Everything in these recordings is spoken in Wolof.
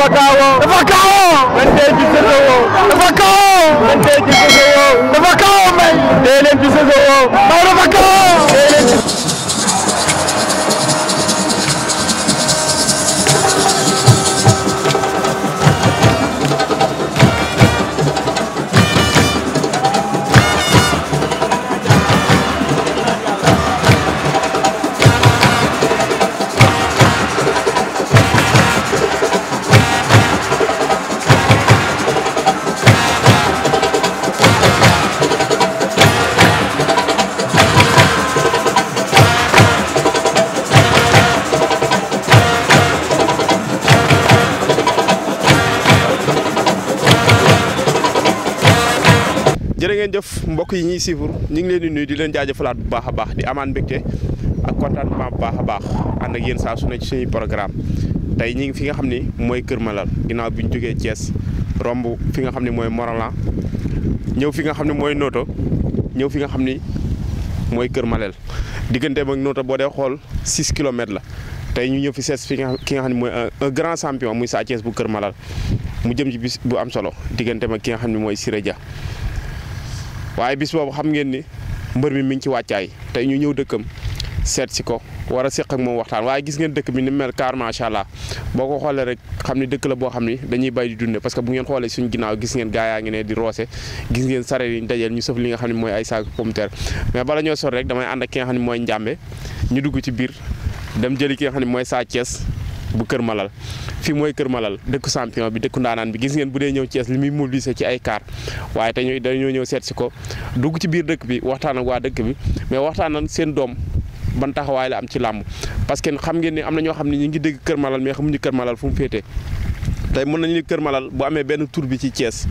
dafa kaawoo dafa kaawoo man tey ci sosowoo dafa kaawoo man tey ci sosowoo dafa kaawoo may tey leen ci sosowoo may dafa kaawoo tey leen ci jërë ngeen jëf mbokk yi ñuy suivre ñu ngi leen di nuyu di leen jaajëfalaat bu baax a baax di amaan mbégte ak contentement bu baax a baax ànd ak yéen saa su ne ci suñuy programme tey ñi ngi fi nga xam ni mooy Keur Malal ginnaaw bi ñu jógee Thiess romb fi nga xam ne mooy Morolan ñëw fi nga xam ne mooy Noto ñëw fi nga xam ni mooy Keur Malal digganteem ak Noto boo dee xool 6 kilomètres la tey ñu ñëw fi sees fi ki nga xam ne mooy un grand champion muy Sa Thiès bu Keur Malal mu jëm ci bis bu am solo digganteem ak ki nga xam ne mooy Sire waaye bis boobu xam ngeen ni mbër mi ngi ci wàccaay tey ñu ñëw dëkkam seet si ko war a seq ak moom waxtaan waaye gis ngeen dëkk bi ni mel car macha allah boo ko xoolee rek xam ni dëkk la boo xam ni dañuy bay di dunde parce que bu ngeen xoolee suñu ginnaaw gis ngeen gaa yaa ngi ne di roose gis ngeen sareet yi ñu dajeel ñu sëf li nga xam ne mooy ay saako pomme de terre mais bala ñoo sori rek damay ànd ak ki nga xam ne mooy njàmbe ñu dugg ci biir dem jëli ki nga xam ne mooy Sa Thiès bu Keur Malal fii mooy Keur Malal dëkku champion bi dëkku ndaanaan bi gis ngeen bu dee ñëw Thiès li muy mobiliser ci ay car waaye te dañoo ñëw seet si ko dugg ci biir dëkk bi waxtaan ak waa dëkk bi mais waxtaan ak seen doom ban taxawaay la am ci làmb parce que xam ngeen ni am na ñoo xam ne ñu ngi dégg Keur Malal mais xamuñu Keur Malal fu mu féetee tey mën nañu ni Keur Malal bu amee benn tur bi ci Thiès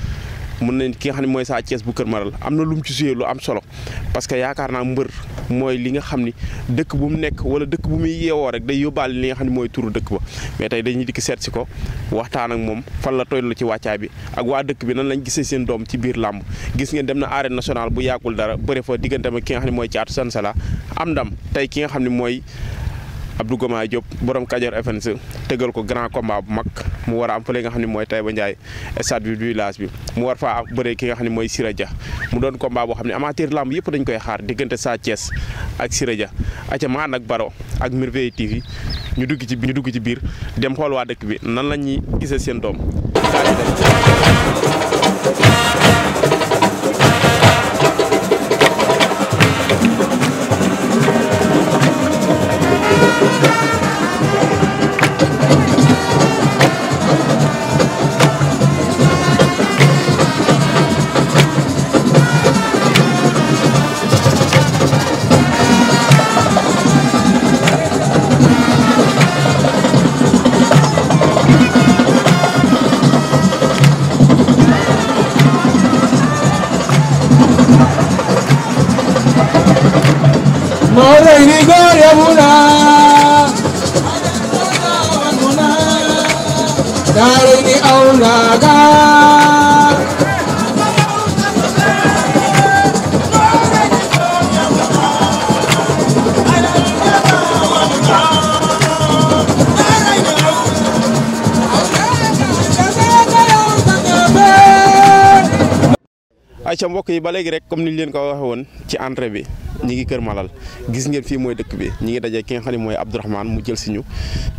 mën nañ ki nga xam ne mooy Sa Thiès bu Keur Malal am na lu mu ci suyee lu am solo parce que yaakaar naa mbër mooy li nga xam ni dëkk bu mu nekk wala dëkk bu muy yeewoo rek day yóbbaale li nga xam ne mooy turu dëkk ba mais tey dañuy dikk seet si ko waxtaan ak moom fan la toll ci wàccaay bi ak waa dëkk bi nan lañ gisee seen doom ci biir làmb gis ngeen dem na arène nationale bu yàggul dara bëre fa diggante ak ki nga xam ne mooy Thiatou Sansala am ndam tey ki nga xam ne mooy Abdou Goma Diop borom Kajoor FNC tegal ko grand combat bu mag mu war a am fële nga xam ne mooy Taïba Ndiaye stade bi village bi mu war faa bëree ki nga xam ne mooy Sire mu doon combat boo xam ne amateur lamb yëpp dañ koy xaar diggante Sa Thiès ak Sire aca ma ànd ak Baro ak Merveille TV ñu dugg ci biir dem xool waa dëkk bi nan la ñuy gisee seen doom Ini Keur ya Muna, dari ini aulaga. ayca mbokk yi ba léegi rek comme niñ leen ko waxee woon ci entrée bi ñi ngi Keur Malal gis ngeen fii mooy dëkk bi ñi ngi daje ki nga xam ne mooy Abdourahmane mu jël si ñu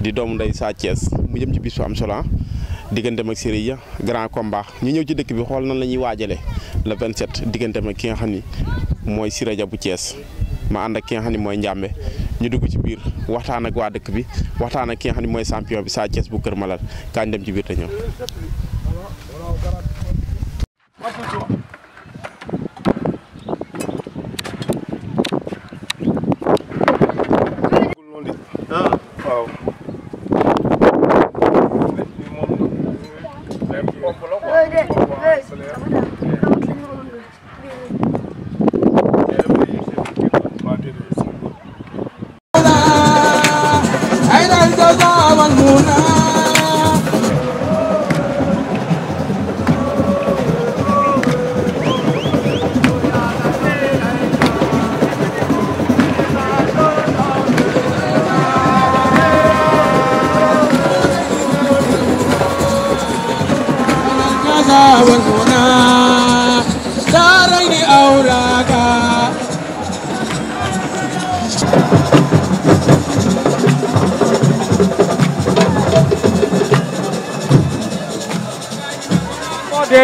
di doomu ndey Sa Thiès mu jëm ci bis bu am solo digganteem ak Sire grand combat ñu ñëw ci dëkk bi xool nan la ñuy waajale le 27 digganteem ak ki nga xam ni mooy Sire bu Thiès ma ànd ak ki nga xam ne mooy Njàmbe ñu dugg ci biir waxtaan ak waa dëkk bi waxtaan ak ki nga xam ne mooy champion bi Sa Thiès bu Keur Malal kañ dem ci biir te ñëw. waaw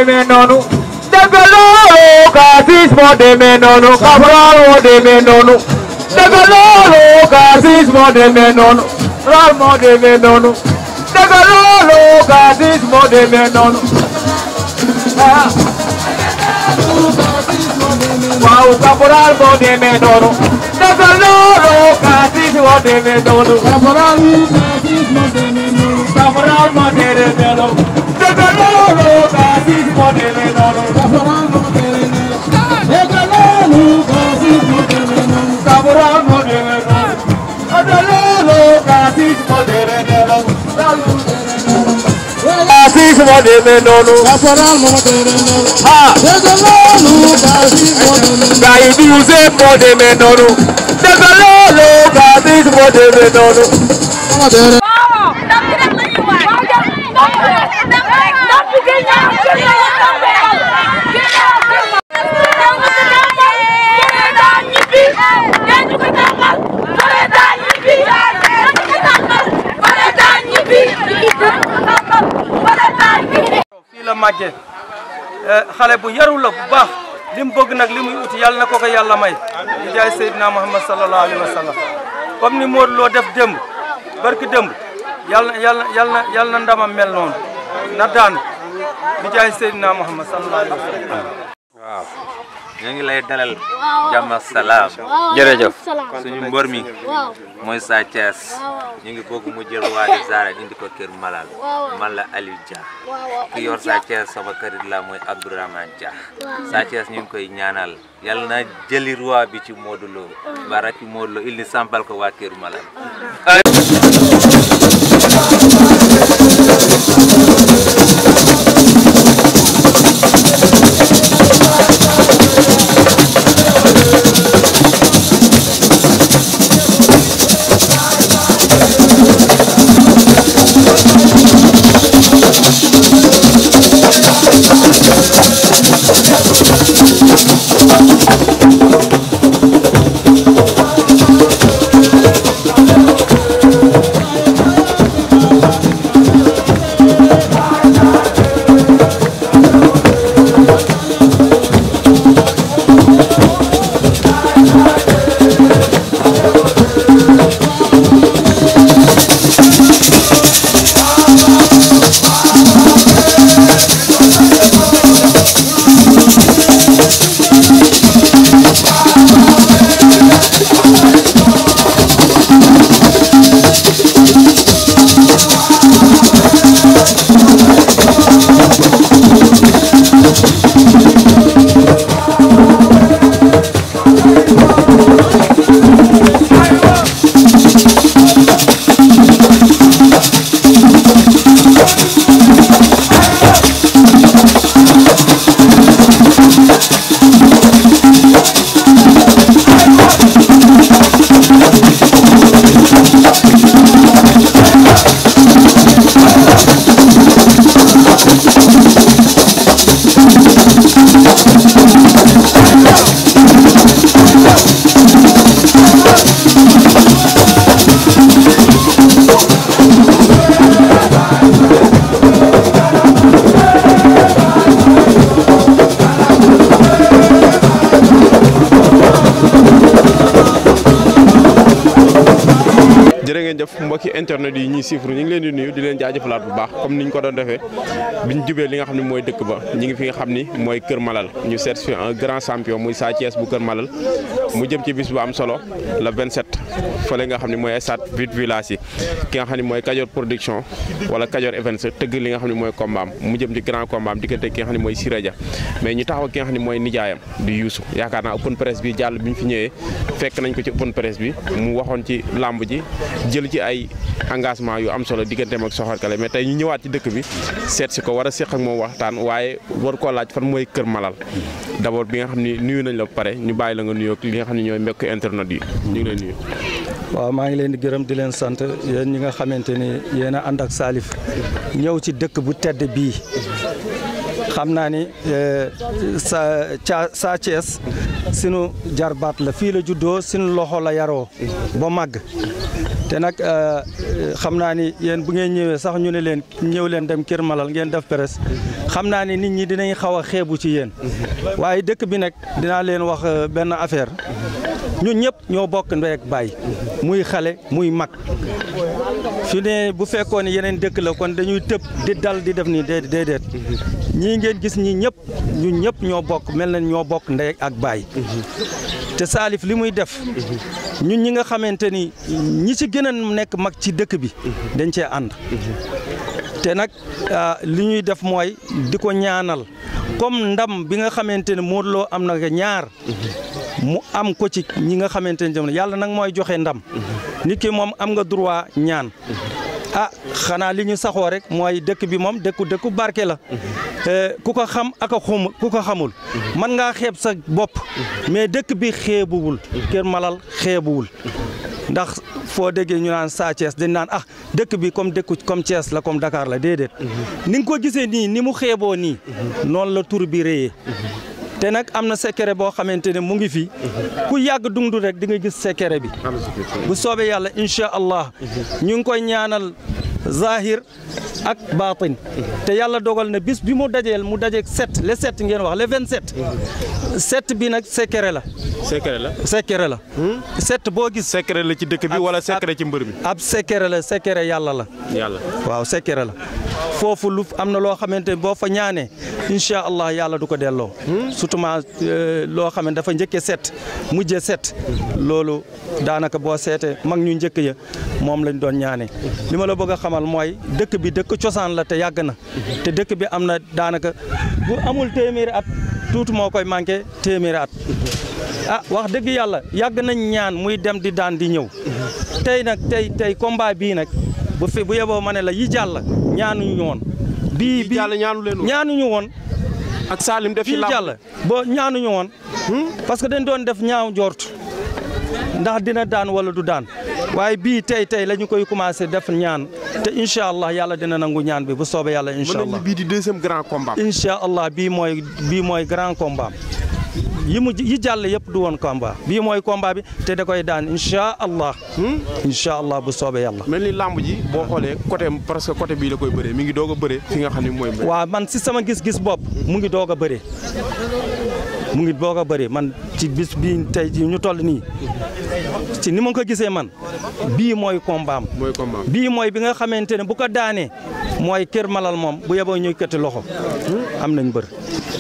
demee noonu dëgg loolu Cassis moo demee noonu Cabral moo demee noonu dëgg loolu Cassis moo demee noonu Ral moo demee noonu dëgg loolu Cassis moo demee noonu waaw Cabral moo demee noonu dëgg loolu Cassis moo demee noonu Cabral moo demee noonu Cabral moo demee noonu dëgg loolu Cassis moo demee noonu Cabral moo demee noonu dëgg loolu Cassis moo demee noonu Cabral moo demee noonu dëgg loolu Cassis moo demee noonu Cassis moo demee noonu Cabral moo demee noonu ah dëgg loolu Cassis moo demee noonu gaay yi duuse moo demee noonu dëgg loolu Cassis moo demee noonu fii la màggee xale bu yaru la bu baax li mu bëgg nag li muy uti yàlla na ko yàlla may di jaay Seydina Muhammad sallallahu alayhi wa sallam comme ni Modou Lo def démb barki démb yàlla na ndamam mel noonu na daan di jaay Seydina Muhammad sallallahu alayhi wa sallam. waaw ñu ngi lay dalal jàmm ak salaam jërëjëf suñu mbër mi mooy Sa Thiess ñu ngi bëgg mu jël waa di Sire indi ko kër Malal man la Aliou Dia ki yor Sa Thiess sama xarit la mooy Abdourahmane Dia Sa Thiess ñu ngi koy ñaanal yàlla na jëli roi bi ci Modou Lo baraki Modou Lo indi sampal ko waa kër Malal. mbokki internet yi ñuy siifru ñu ngi leen di nuyu di leen jaajëfalaat bu baax comme niñ ko doon defee biñ jubee li nga xam ne mooy dëkk ba ñi ngi fi nga xam ni mooy Kër Malal ñu seet fi un grand champion muy Sa Thiess bu Kër Malal mu jëm ci bis bu am solo le 27 fële nga xam ne mooy stade Vite Village yi ki nga xam ne mooy Kajoor production wala Kajoor Events tëgg li nga xam ne mooy combat mu jëm ci grand combat diggante ki nga xam ne mooy Sire mais ñu taxaw ki nga xam ne mooy nijaayam di Youssou yaakaar naa open press bi jàll bi ñu fi ñëwee fekk nañ ko ci open press bi mu waxoon ci làmb ji jël ci ay engagement yu am solo digganteem ak soxorkale mais tey ñu ñëwaat ci dëkk bi seet si ko war a séq ak moom waxtaan waaye war koo laaj fan mooy Kër Malal d'abord bi nga xam ne nuyu nañ la ba pare ñu bàyyi la nga nuyoo li nga xam ne ñooy mbokk internet yi ñu ngi leen nuyu. waaw maa ngi leen di gërëm di leen sant yéen ñi nga xamante ni yéen a ànd ak Salif ñëw ci dëkk bu tedd bii xam naa ni Sa Thiess sunu jarbaat la fii la juddoo sunu loxo la yaroo ba màgg te nag xam naa ni yéen bu ngeen ñëwee sax ñu ne leen ñëw leen dem Keur Malal ngeen def presse xam naa ni nit ñi dinañ xaw a xeebu ci yéen waaye dëkk bi nag dinaa leen wax benn affaire ñun ñëpp ñoo bokk ndey ak baay muy xale muy mag fi ne bu fekkoon ne yeneen dëkk la kon dañuy tëb di dal di def nii déedéet ñii ngeen gis ñii ñëpp ñun ñëpp ñoo bokk mel na ñoo bokk ndey ak baay te Salif li muy def ñun ñi nga xamante ni ñi ci gën a nekk mag ci dëkk bi dañ cee ànd te nag li ñuy def mooy di ko ñaanal comme ndam bi nga xamante ne Modou Lo am na ñaar mu am ko ci ñi nga xamante ne yàlla nag mooy joxe ndam nit ki moom am nga droit ñaan xanaa li ñu saxoo rek mooy dëkk bi moom dëkku barke la ku ko xam ak ku ko xamul man ngaa xeeb sa bopp mais dëkk bi xeebuwul Keur Malal xeebuwul ndax foo déggee ñu naan Sa Thiès dañ naan dëkk bi comme Thiès la comme Dakar la déedéet ni nga ko gisee nii ni mu xeeboo nii noonu la tur bi réyee te nag am na secret boo xamante ne mu ngi fi ku yàgg dundu rek di nga gis secret bi bu soobee yàlla incha allah ñu ngi koy ñaanal zahir ak baatin te yàlla dogal na bis bi mu dajeeg le 7 ngeen wax le 27 7 bi nag secret la. secret la. 7 boo gis. secret la ci dëkk bi wala secret ci mbër mi. ab secret la secret yàlla la. waaw secret la foofu lu am na loo xamante boo fa ñaanee incha allah yàlla du ko delloo. surtout loo xam ne dafa njëkkee 7 mujjee 7 loolu daanaka boo seetee mag ñu njëkk ya moom lañ doon ñaanee li ma la bëgg a xamal mooy dëkk bi dëkk cosaan la te yàgg na te dëkk bi am na daanaka bu amul téeméeri at tuuti moo koy manqué téeméeri at wax dëgg yàlla yàgg nañ ñaan muy dem di daan di ñëw tey nag tey combat bii nag bu yeboo ma ne la yi jàll ñaanuñu woon bii ñaanuñu woon ak Salim def ci yi jàll boo ñaanuñu woon parce que dañ doon def ñaaw njort ndax dina daan wala du daan waaye bii tey la ñu koy commencé def ñaan te incha allah yàlla dina nangu ñaan bi bu soobee yàlla incha allah bii di deuxième grand combat. incha allah bii mooy grand combat yi jàll yëpp du woon combat bii mooy combat bi te da koy daan incha allah. incha allah bu soobee yàlla. mel ni lamb ji boo xoolee côté parce que côté bii la koy bëree mi ngi doog a bëree fi nga xam ne mooy. waaw man si sama gis-gis bopp mu ngi doog a bëree. mu ngi doog a bëree man ci bis bii tey ji ñu toll nii ci ni ma ko gisee man bii mooy combat am. bii mooy bi nga xamante ne bu ko daanee mooy Keur Malal moom bu yeboo ñuy këtti loxo am nañ bër.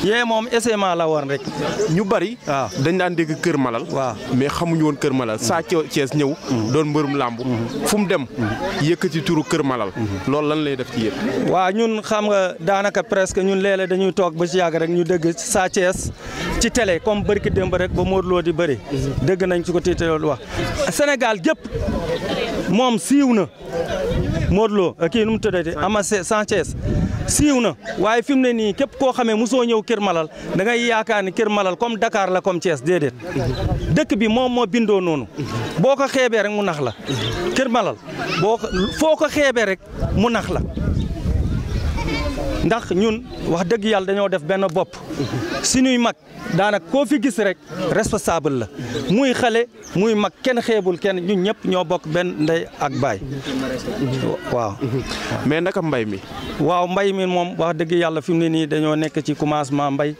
yee moom essaiement la woon rek. ñu bari. waaw dañ daan dégg Keur Malal. waaw mais xamuñu woon Keur Malal. Sa Thiès ñëw. doon mbërum làmb. fu mu dem. yëkkati turu Keur Malal. loolu lan lay def ci yéen. waaw ñun xam nga daanaka presque ñun léeg-léeg dañuy toog ba ci yàgg rek ñu dégg Sa Thiès ci télé comme barki démb rek ba Modou Lo di bëri. dégg nañ ci ko tiitee wax Sénégal gépp moom siiw na Modou Lo kii nu mu tëddee ama Sa Thiès siiw na waaye fi mu ne nii képp koo xamee mosoo ñëw Keur Malal da ngay yaakaar ni Keur Malal comme Dakar la comme Thiès déedéet dëkk bi moom moo bindoo noonu boo ko xeebee rek mu nax la Keur Malal foo ko xeebee rek mu nax la ndax ñun wax dëgg yàlla dañoo def benn bopp suñuy mag daanaka koo fi gis rek responsable la muy xale muy mag kenn xeebul kenn ñun ñëpp ñoo bokk benn ndey ak baay waaw. mais naka mbay mi. waaw mbay mi moom wax dëgg yàlla fi mu ne nii dañoo nekk ci commencement mbay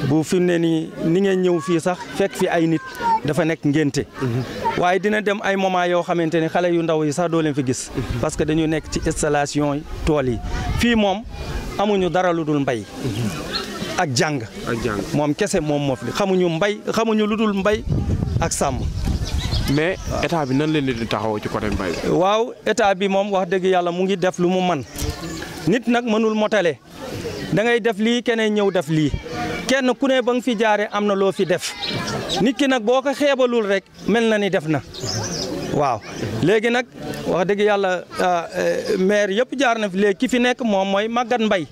bu fi mu ne nii ni ngeen ñëw fii sax fekk fi ay nit dafa nekk ngénte waaye dina dem ay moment yoo xamante ni xale yu ndaw yi sax doo leen fi gis parce que dañu nekk ci installation yi tool yi fii moom amuñu dara lu dul mbay ak jàng moom kese moom moo fi xamuñu lu dul mbay ak sàmm. mais état bi nan leen di taxaw ci côté mbay bi. waaw état bi moom wax dëgg yàlla mu ngi def lu mu man nit nag mënul motale da ngay def lii keneen ñëw def lii kenn ku ne ba nga fi jaaree am na loo fi def nit ki nag boo ko xeebalul rek mel na ni def na waaw léegi nag wax dëgg yàlla maire yëpp jaar na fi léegi ki fi nekk moom mooy Maguette Mbaye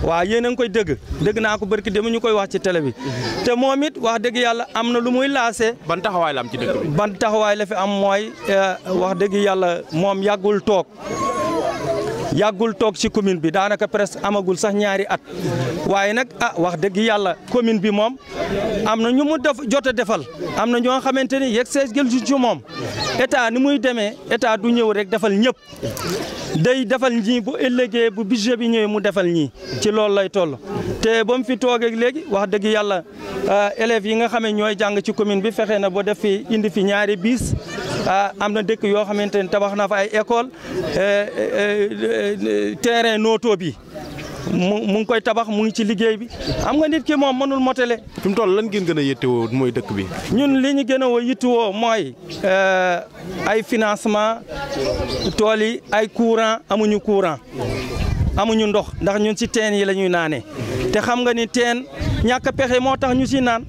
waaw yéen a ngi koy dégg naa ko barki dem ñu koy wax ci télé bi te moom it wax dëgg yàlla am na lu muy lancé. ban taxawaay la am ci dëkk bi. ban taxawaay la fi am mooy wax dëgg yàlla moom yàggul toog yàggul toog ci commune bi daanaka presque amagul sax ñaari at waaye nag wax dëgg yàlla commune bi moom am na ñu mu jot a defal am na ñoo xamante ni yegg see gël ci moom état ni muy demee état du ñëw rek defal ñëpp day defal ñii bu ëllëgee bu budget bi ñëwee mu defal ñii ci loolu lay toll te ba mu fi toogee léegi wax dëgg yàlla élèves yi nga xam ne ñooy jàng ci commune bi fexe na ba def fi indi fi ñaari bis am na dëkk yoo xamante ni tabax na fa ay école terrain nooto bi mu ngi koy tabax mu ngi ci liggéey bi am nga nit ki moom mënul motale. fi mu toll lan ngeen gën a yittewoo mooy dëkk bi. ñun li ñu gën a yittewoo mooy ay financement tool yi ay courant amuñu courant amuñu ndox ndax ñun ci teen yi la ñuy naanee te xam nga ni teen ñàkk pexe moo tax ñu ci naan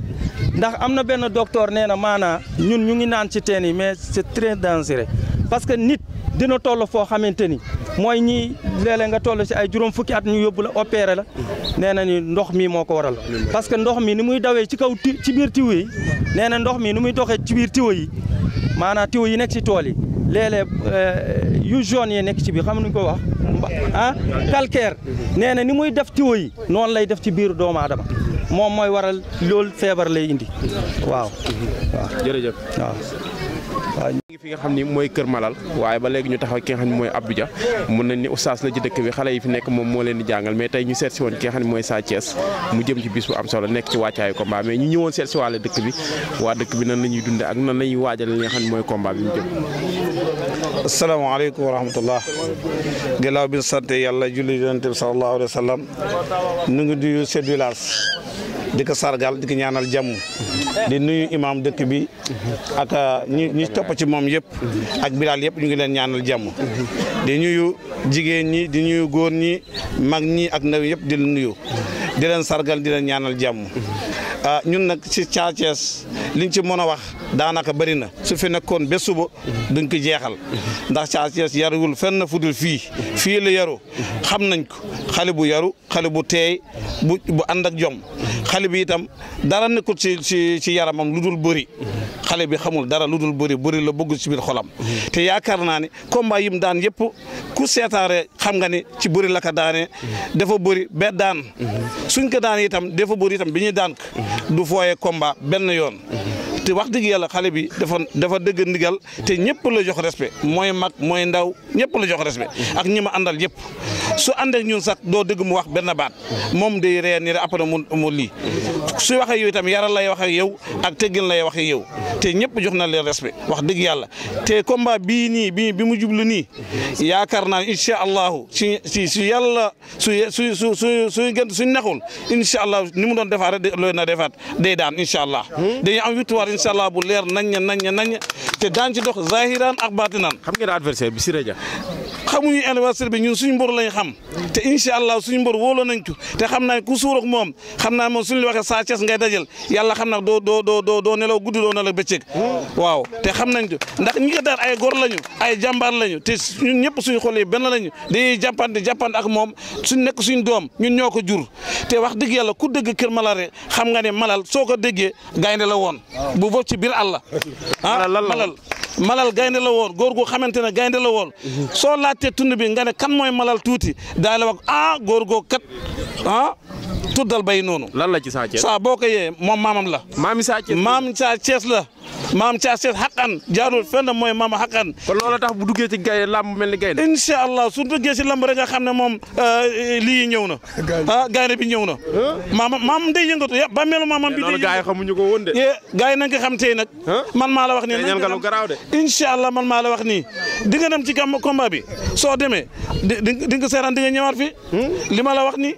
ndax am na benn docteur nee na maanaa ñun ñu ngi naan ci teen yi mais c'est très dangereux parce que nit dina toll foo xamante ni mooy ñi léeg-léeg nga toll ci ay juróom fukki at ñu yóbbu la opéré la nee na ni ndox mi moo ko waral parce que ndox mi ni muy dawee ci kaw ci biir tiwo yi nee na ndox mi ni muy doxee ci biir tiwo yi maanaam tiwo yi nekk ci tool yi léeg-léeg yu jaune yi nekk ci biir xam nuñ ko wax calcaire nee na ni muy def tiwo yi noonu lay def ci biir doomu aadama moom mooy waral loolu feebar lay indi waaw. jërëjëf waaw. ñu ngi fi nga xam ni mooy Kër Malal waaye ba léegi ñu taxaw ki nga xam ne mooy Abdou Dia mun nañ ni oustaz la ci dëkk bi xale yi fi nekk moom moo leen di jàngal mais tey ñu seet si woon ki nga xam ne mooy Sa Thiess mu jëm ci bis bu am solo nekk ci wàccaayu combat mais ñu ñëwoon seet si waale dëkk bi waa dëkk bi nan la ñuy dunde ak nan la ñuy waajal li nga xam ne mooy combat bi ñu jëm. asalaamaaleykum wa rahmatullah gannaaw bi sant yàlla julli yonent bi sallallahu alayhi wa sallam nu ngi nuyu chef du village di ko sargal di ko ñaanal jàmm di nuyu imam dëkk bi ak ñi topp ci moom yëpp ak bilaal yëpp ñu ngi leen ñaanal jàmm di nuyu jigéen ñi di nuyu góor ñi mag ñi ak ndaw yëpp di leen nuyu di leen sargal di leen ñaanal jàmm ñun nag ci Sa Thiess liñ ci mën a wax daanaka bëri na su fi nekkoon ba suba duñ ko jeexal ndax Sa Thiess yaruwul fenn fudul fii la yaru xam nañ ko xale bu yaru xale bu teey bu ànd ak jom xale bi itam dara nekkul ci yaramam lu dul bëri xale bi xamul dara lu dul bëri la bëgg ci biir xolam te yaakaar naa ne combat yim daan yëpp ku seetaare xam nga ne ci bëri la ko daane dafa bëri ba daan suñ ko daan itam dafa bëri itam bi ñuy daan du fooye combat benn yoon te wax dëgg yàlla xale bi dafa dëgg ndigal te ñëpp la jox respect mooy mag mooy ndaw ñëpp la jox respect ak ñi ma àndal yëpp su ànd ak ñun sax doo dëgg mu wax benn baat moom day ree ni après mu lii su waxee yow itam yaral lay wax ak yow ak teggin lay wax ak yow te ñëpp jox na leen respect wax dëgg yàlla te combat bii nii bi mu jublu nii yaakaar naa incha allahu su yàlla suñ naxul incha allah ni mu doon defaat rek looy na defaat day daan incha allah dañuy am victoire incha allah bu leer nañ te daan ci dox zahiran ak batinan. xam ngeen adversaire bi Sire Dia. xamuñu adversaire bi ñun suñu mbor lañ xam te incha allah suñu mbor wóoloo nañ ko te xam naa ku suur ak moom xam naa moom suñu la waxee Sa Thiess ngay dajal yàlla xam naa doo nelaw guddi doo nelaw bëccëg waaw te xam nañ ko ndax ñi ko daan ay góor lañu ay jàmbaar lañu te ñun ñëpp suñu xol yi benn lañu dañuy jàppante ak moom suñ nekk suñu doom ñun ñoo ko jur te wax dëgg yàlla ku dëgg Kër Malal xam nga ne Malal soo ko déggee gaynde la woon bu boobu ci biir àll Malal gaynde la woon góor gu xamante ne gaynde la woon soo laajtee tund bi nga ne kan mooy Malal tuuti daa la wax góor goo kat tuddal bay noonu. lan la ci Sa Thiess. saa boo ko yee moom maamam la. maami Sa Thiess. maam Sa Thiess la. maam Sa Thiess xaqan jaarul fenn mooy maama xaqan. kon loola tax bu duggee ci làmb mel ni gaynde. incha allah su duggee ci lamb rek nga xam ne moom lii ñëw na. gaynde bi ñëw na. maam day yëngatu ba melu maamam bi. loolu gars yi xamuñu ko woon de. gars yi nañ ko xam tey nag. man maa la wax nii. nañ ko garaaw de. incha allah man maa la wax nii di nga dem ci combat bi soo demee di nga seeraan di nga ñëwaat fi li ma la wax nii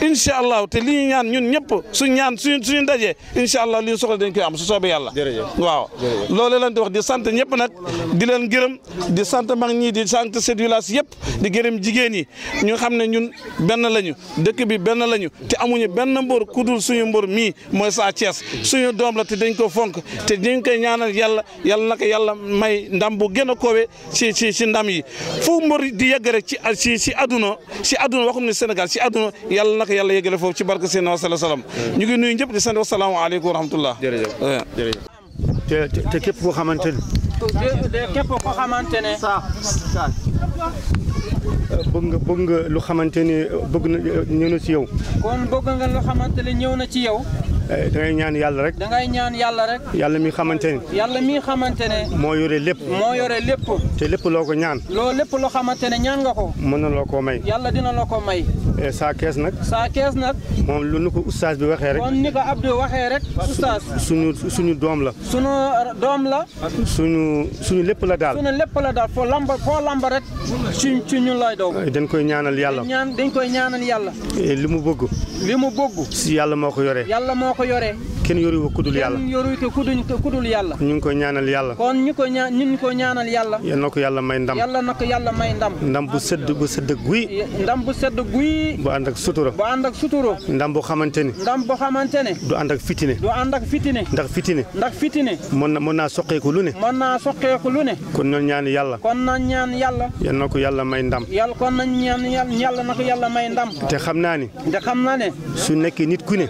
incha allah te li ñu ñaan ñun ñëpp suñu dajee incha allah li ñu soxla dañ koy am su soobee yàlla. waaw loolu lañ di wax di sant ñëpp nag di leen gërëm di sant mag ñi di sant chef de village yëpp di gërëm jigéen ñi ñu xam ne ñun benn lañu dëkk bi benn lañu te amuñu benn mbor ku dul suñu mbor mii mooy Sa Thiess suñu doom la te dañ ko fonk te dañ koy ñaanal yàlla na ko yàlla may ndam bu gën a kowe ci ndam yi fu mbor di yegg rek ci àdduna waxum ne Sénégal ci àdduna yàlla na ko yàlla yeggale foofu ci barke Seydina sallallahu alayhi wasallam ñu ngi nuyu ñëpp di sant wasalaamaaleykum wa rahmatullah. jërëjëf. te képp koo xamante ne. képp koo xamante ne. bëgg nga lu xamante ni bëgg na ñëw na ci yow. kon bëgg nga lu xamante ne ñëw na ci yow. da ngay ñaan yàlla rek. da ngay ñaan yàlla rek. yàlla mi xamante ni. yàlla mi xamante ne. moo yore lépp. moo yore lépp. te lépp loo ko ñaan. loo lépp loo xamante ne ñaan nga ko. mën na loo koo may. yàlla dina la ko may. saa kees nag. saa kees nag. moom lu nu ko ustaas bi waxee rek. kon ni ko Abdou waxee rek. ustaas. suñu doom la. suñu doom la. suñu lépp la daal. suñu lépp la daal foo lamba rek. ci ñun lay doog. dañ koy ñaanal yàlla. dañ koy ñaanal yàlla. li mu bëgg. li mu bëgg. si yàlla moo ko yore. yàlla moo ko yore. kenn yoru ko kudul yàlla. kenn yoru ko kudul yàlla. ñu ngi koy ñaanal yàlla. kon ñu ko ñaanal yàlla. yal na ko yàlla may ndam. yàlla na ko yàlla may ndam. ndam bu sedd guy. ndam bu sedd guy. bu ànd ak sutura. bu ànd ak sutura. ndam boo xamante ni. ndam boo xamante ne. du ànd ak fitine. du ànd ak fitine. ndax fitine. mën naa soqeeku lu ne. mën naa soqeeku lu ne. kon nañ ñaan yàlla. yal na ko yàlla may ndam. kon nañ ñaan yàlla na ko yàlla may ndam. te xam naa ni. su nekkee nit ku ne.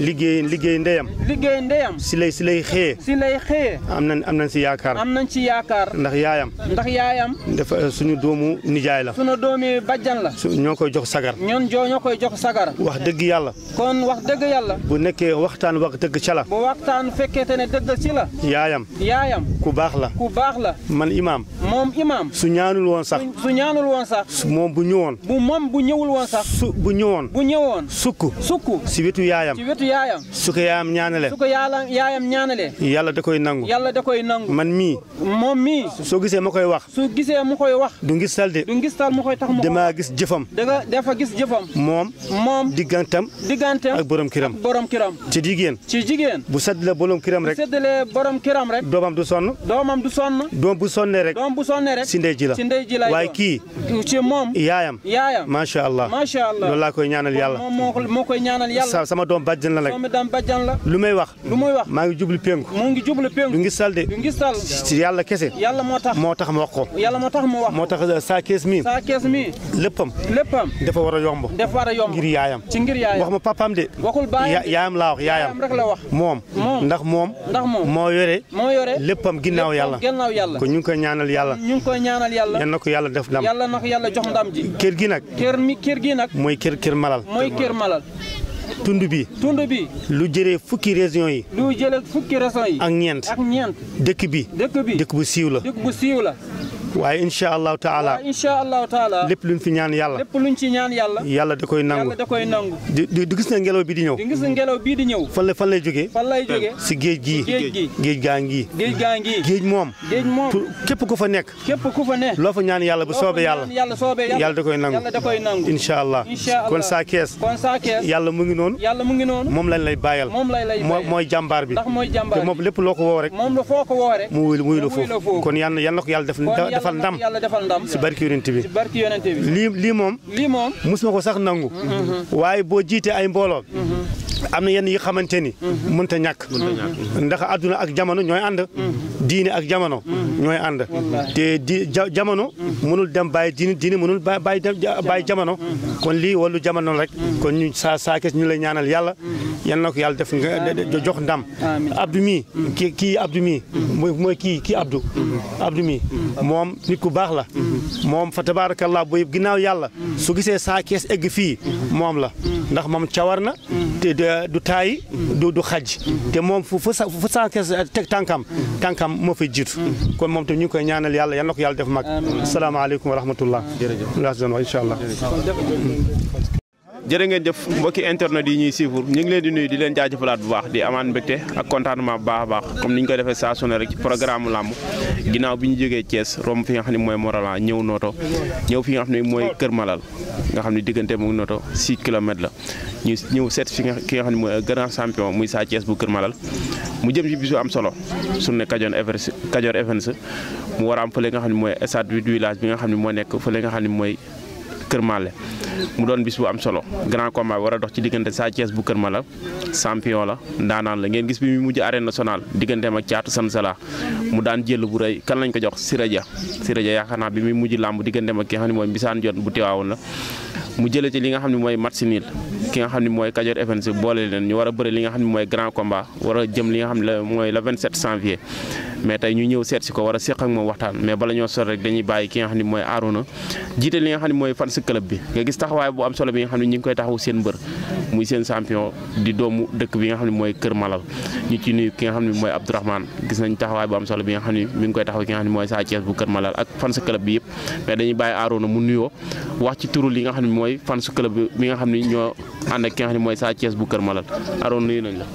liggéey ndeyam. si lay xëyee. am nañ si yaakaar. ndax yaayam. dafa suñu doomu nijaay la. suñu doomi bajjan la. ñoo koy jox sagar. ñoo koy jox sagar. wax dëgg yàlla. kon wax dëgg yàlla. bu nekkee waxtaan wax dëgg ca la. bu waxtaan fekkete ne dëgg ci la. yaayam. ku baax la. man imaam. moom imaam. su ñaanul woon sax. moom bu ñëwoon. bu ñëwul woon sax. bu ñëwoon. sukk. si wetu yaayam. su ko yaayam ñaanalee. yàlla da koy nangu. man mii. moom mii. soo gisee ma koy wax. su gisee mu koy wax. du ngistal de. mu koy tax mu. damaa gis jëfam. dafa gis jëfam. moom. diggantam. ak borom kiram. ci jigéen. bu seddalee borom kiram rek. doomam du sonn. doom bu sonnee rek. si ndey ji la. waaye kii. ci moom. yaayam. macha allah. loolu laa koy ñaanal yàlla. moo koy ñaanal yàlla. sama doom bàjjan la rek. lu may wax. maa ngi jublu penku. du ngistal de. si yàlla kese. moo tax ma wax ko. moo tax saa kees mi. léppam. dafa war a yomb. ngir yaayam. wax ma papaam de. yaayam laa wax yaayam. moom. ndax moom. moo yore. léppam ginnaaw yàlla. kon ñu ngi koy ñaanal yàlla. yal na ko yàlla def ndam. jox ndam ji. kër gi nag. mooy kër Malal. tund bi lu jëlee fukki région yi. ak ñeent. dëkk bu siiw la. waaye incha allahu taala. lépp luñ fi ñaan yàlla. yàlla da koy nangu. di gis na ngelaw bi di ñëw. fan lay jógee. si géej gii. géej gaa ngi. géej moom. képp ku fa nekk. loo fa ñaan yàlla bu soobee yàlla. yàlla da koy nangu. incha allah. kon saa kees. yàlla mu ngi noonu. moom lañ lay bàyyal. mooy jàmbaar bi. te moom lépp loo ko woo rek. mu wuyu la foofu. kon yàlla na ko yàlla defal ndam si barki yonent bi lii moom musuma ko sax nangu waaye boo jiitee ay mbooloo am na yenn yi xamante ni mënta ñàkk ndax adduna ak jamono ñooy ànd diine ak jamono ñooy ànd te jamono mënul dem bàyyi diine mënul bàyyi jamono kon lii wàllu jamono rek kon ñu saa kes ñu lay ñaanal yàlla yal na ko yàlla def nga jox ndam Abdou mi kii Abdou mi mooy kii Abdou mi moom nit ku baax la moom fa tabarakallah bu ginnaaw yàlla su gisee saa kees egg fii moom la ndax moom cawar na te du taayi du xaj te moom fu saa kees teg tànkam moo fay jiitu kon moom te ñu ngi koy ñaanal yàlla yal na ko yàlla def mag asalaamaaleykum wa rahmatullah jërëjëf incha allah jërë ngeen jëf mbokki internet yi ñuy suivre ñu ngi leen di nuyu di leen jaajëfalaat bu baax di amaan mbégte ak contentement bu baax a baax comme ni ñu ko defee saa su ne rek ci programme lamb ginnaaw bi ñu jógee Thiès romb fi nga xam ne mooy Morolan ñëw Noto ñëw fi nga xam ne mooy Keur Malal nga xam ne diggante mu Noto 6 kilomètres la ñu ñëw seet fi ki nga xam ne mooy grand champion muy Sa Thiès bu Keur Malal mu jëm ci bisu am solo journée Kajoor Events mu war a am fële nga xam ne mooy stade du village bi nga xam ne moo nekk fële nga xam ne mooy Keur Malal mu doon bis bu am solo grand combat war a dox ci diggante Sa Thiès bu Keur Malal champion la ndaanaan la ngeen gis bi mu mujj arène nationale digganteem ak Caatu Sansala mu daan jël bu rëy kan lañ ko jox Sire yaakaar naa bi muy mujj làmb digganteem ak ki nga xam ne mooy Mbisaan Jot bu Tiwaawoon la mu jëlee ci li nga xam ne mooy match nul ki nga xam ne mooy Kajoor Events boole leen ñu war a bëri li nga xam ne mooy grand combat war a jëm li nga xam ne mooy le 27 janvier mais tey ñu ñëw seet si ko war a séq ak moom waxtaan mais bala ñoo sori rek dañuy bàyyi ki nga xam ne mooy Arouna jiite li nga xam ne mooy fans club bi nga gis taxawaay bu am solo bi nga xam ne ñu ngi koy taxawu seen mbër muy seen champion di doomu dëkk bi nga xam ne mooy Keur Malal ñu ci nuyu ki nga xam ne mooy Abdourahmane gis nañ taxawaay bu am solo bi nga xam ne mi ngi koy taxaw ki nga xam ne mooy Sa Thiès bu Keur Malal ak fans club bi yëpp mais dañuy bàyyi Arouna mu nuyoo wax ci turu li nga xam ne mooy fans club bi nga xam ne ñoo ànd ak ki nga xam ne mooy Sa Thiès bu Keur Malal Arouna nuyu nañ la.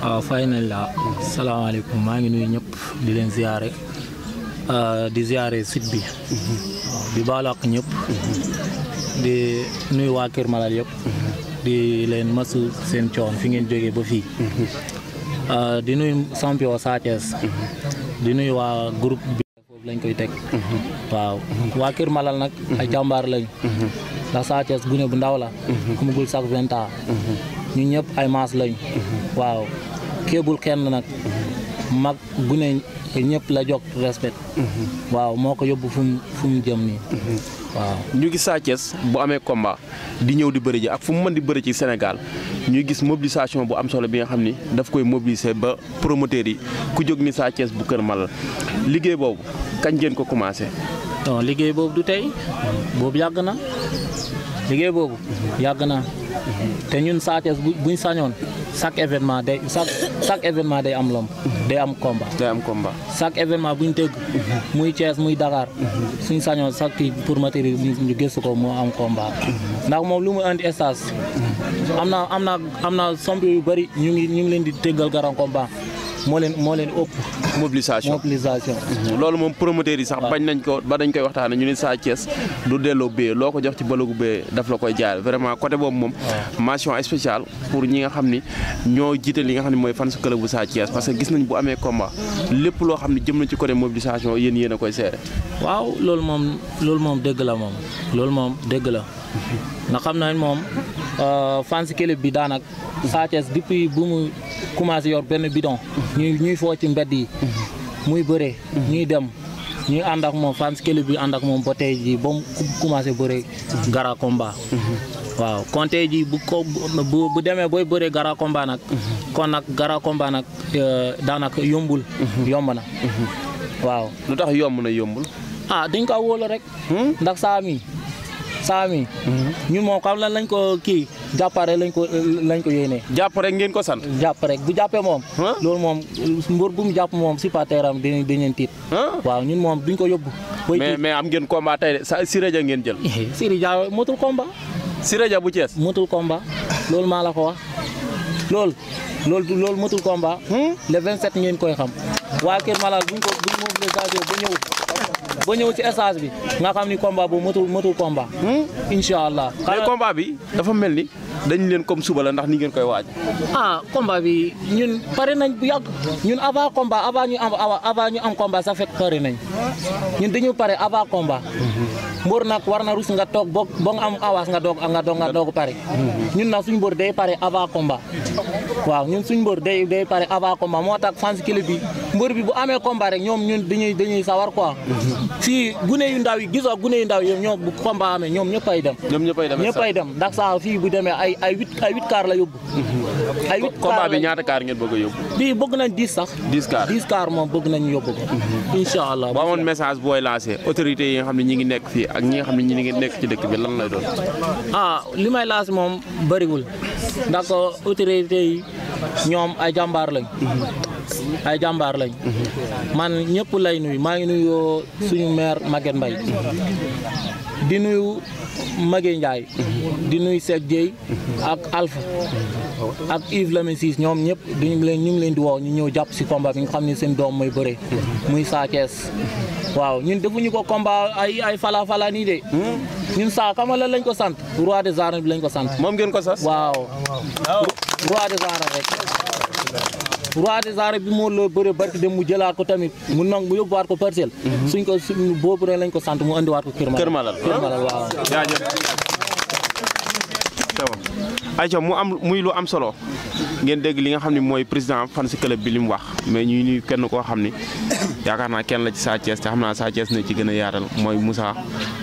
waaw fay nañ la salaamaaleykum maa ngi nuyu ñëpp di leen ziare di ziare site bi waaw di baalu ak ñëpp di nuyu waa Keur Malal yëpp di leen masu seen coon fi ngeen jógee ba fii di nuyu champion Sa Thiès di nuyu waa groupe bi foofu lañ koy teg waaw waa Keur Malal nag ay jàmbaar lañ ndax Sa Thiès gune bu ndaw la amagul sax 20 ans ñu ñëpp ay maas lañ waaw kéebul kenn nag mag gune ñëpp la jox respect waaw moo ko yóbbu fu mu jëm nii waaw ñu gis Sa Thiès bu amee combat di ñëw di bëri ji ak fu mu mën di bëri ci Sénégal ñuy gis mobilisation bu am solo bi nga xam ni daf koy mobiliser ba promoteurs yi ku jóg ni Sa Thiès bu Keur Malal liggéey boobu kañ ngeen ko commencé. non liggéey boobu du tey boobu yàgg na liggéey boobu yàgg na te ñun Sa Thiès buñ sañoon chaque événement day am lomb day am combat. chaque événement buñ tëgg muy Thiès muy Dakar suñ sañoon chaque kii pour matériel ñu gëstu ko moo am combat ndax moom lu mu andi stage am na somb yu bëri ñu ngi leen di tëggal garan combat moo leen ëpp mobilisation loolu moom promoteurs yi sax bañ nañ ko ba dañ koy waxtaane ñu ne Sa Thiès du delloo bee loo ko jox ci balogu bee daf la koy jaay vraiment côté boobu moom mention spéciale pour ñi nga xam ni ñoo jiite li nga xam ne mooy fans club bu Sa Thiès parce que gis nañ bu amee combat lépp loo xam ne jëm na ci côté mobilisation yéen a koy seere waaw loolu moom dëgg la moom loolu moom dëgg la nga xam nañ moom fans club bi daanaka Sa Thiès depuis bu mu commencé yor benn bidon ñuy foo ci mbedd yi muy bëree ñuy dem ñuy ànd ak moom fans club bi ànd ak moom ba tey ji ba mu commencé bëree gara combat waaw kon tey ji bu demee booy bëree gara combat nag kon nag gara combat nag daanaka yomb na waaw lu tax yombul dañ ko wóolu rek ndax saa mi ñun moom xam lan lañ ko kii jàppare lañ ko yéenee. jàpp rek ngeen ko sant. jàpp rek bu jàppee moom. loolu moom mbër bu mu jàpp moom supporter am dinañ tiit. waaw ñun moom duñ ko yóbbu. mais am ngeen combat tey de Sire Dia ngeen jël. Sire Dia motul combat. Sire Dia bu Thiès. motul combat loolu maa la ko wax loolu motul combat. le 27 ngeen koy xam waa Keur Malal buñ mobilisation ba ñëw ci stage bi nga xam ni combat bu motul combat. incha allah. mais combat bi dafa mel ni dañ leen comme suba la ndax ni ngeen koy waaj. combat bi ñun pare nañ bu yàgg ñun avant ñu am combat sax fekk pare nañ ñun dañu pare avant combat. mbër nag war na rus nga toog ba nga am avance nga doog pare. ñun nag suñu mbër day pare avant combat. waaw ñun suñu mbër day pare avant combat moo tax fans club bi mbër bi bu amee combat rek ñoom ñun dañuy sawar quoi. fii gune yu ndaw yi gisoo gune yu ndaw yi ñoom bu combat amee ñoom ñëppay dem. ñëppay dem ndax saa fii bu demee ay 8 car la yóbbu. ay 8 car combat bi ñaata car ngeen bëgg a yóbbu. bii bëgg nañ 10 sax. 10 car moom bëgg nañ yóbbu ko. incha allah boo amoon message booy lancé autorités yi nga xam ne ñi ngi nekk fii ak ñi nga xam ne ñi ngi nekk ci dëkk bi lan lay doon. li may lancé moom bëriwul ndax autorités yi ñoom ay jàmbaar lañ. man ñëpp lay nuyu maa ngi nuyu suñu maire Maguette Mbaye di nuyu Maguette Ndiaye di nuyu Seck Dieye ak Alpha ak Yves Lamine Ciss ñoom ñëpp ñu ngi leen di woo ñu ñëw jàpp si combat bi nga xam ne seen doom mooy bëre muy Sa Thiès waaw ñun defuñu ko combat ay fala nii de ñun saa xamal lañ ko sant roi des arènes bi lañ ko sant. moom ngeen ko sas. waaw roi des arènes rek. roi des arènes bi moo loo bëre barki dem mu jëlaat ko tamit mu yóbbuwaat ko parcelle. suñ ko boobu rek lañ ko sant mu andiwaat ko Keur Malal. Keur Malal waaw. jaajëf. ayca muy lu am solo ngeen dégg li nga xam ne mooy président fan si club bi li mu wax mais ñuy nuyu kenn koo xam ni yaakaar naa kenn la ci Sa Thiès te xam naa Sa Thiès ne ci gën a yaatal mooy Moussa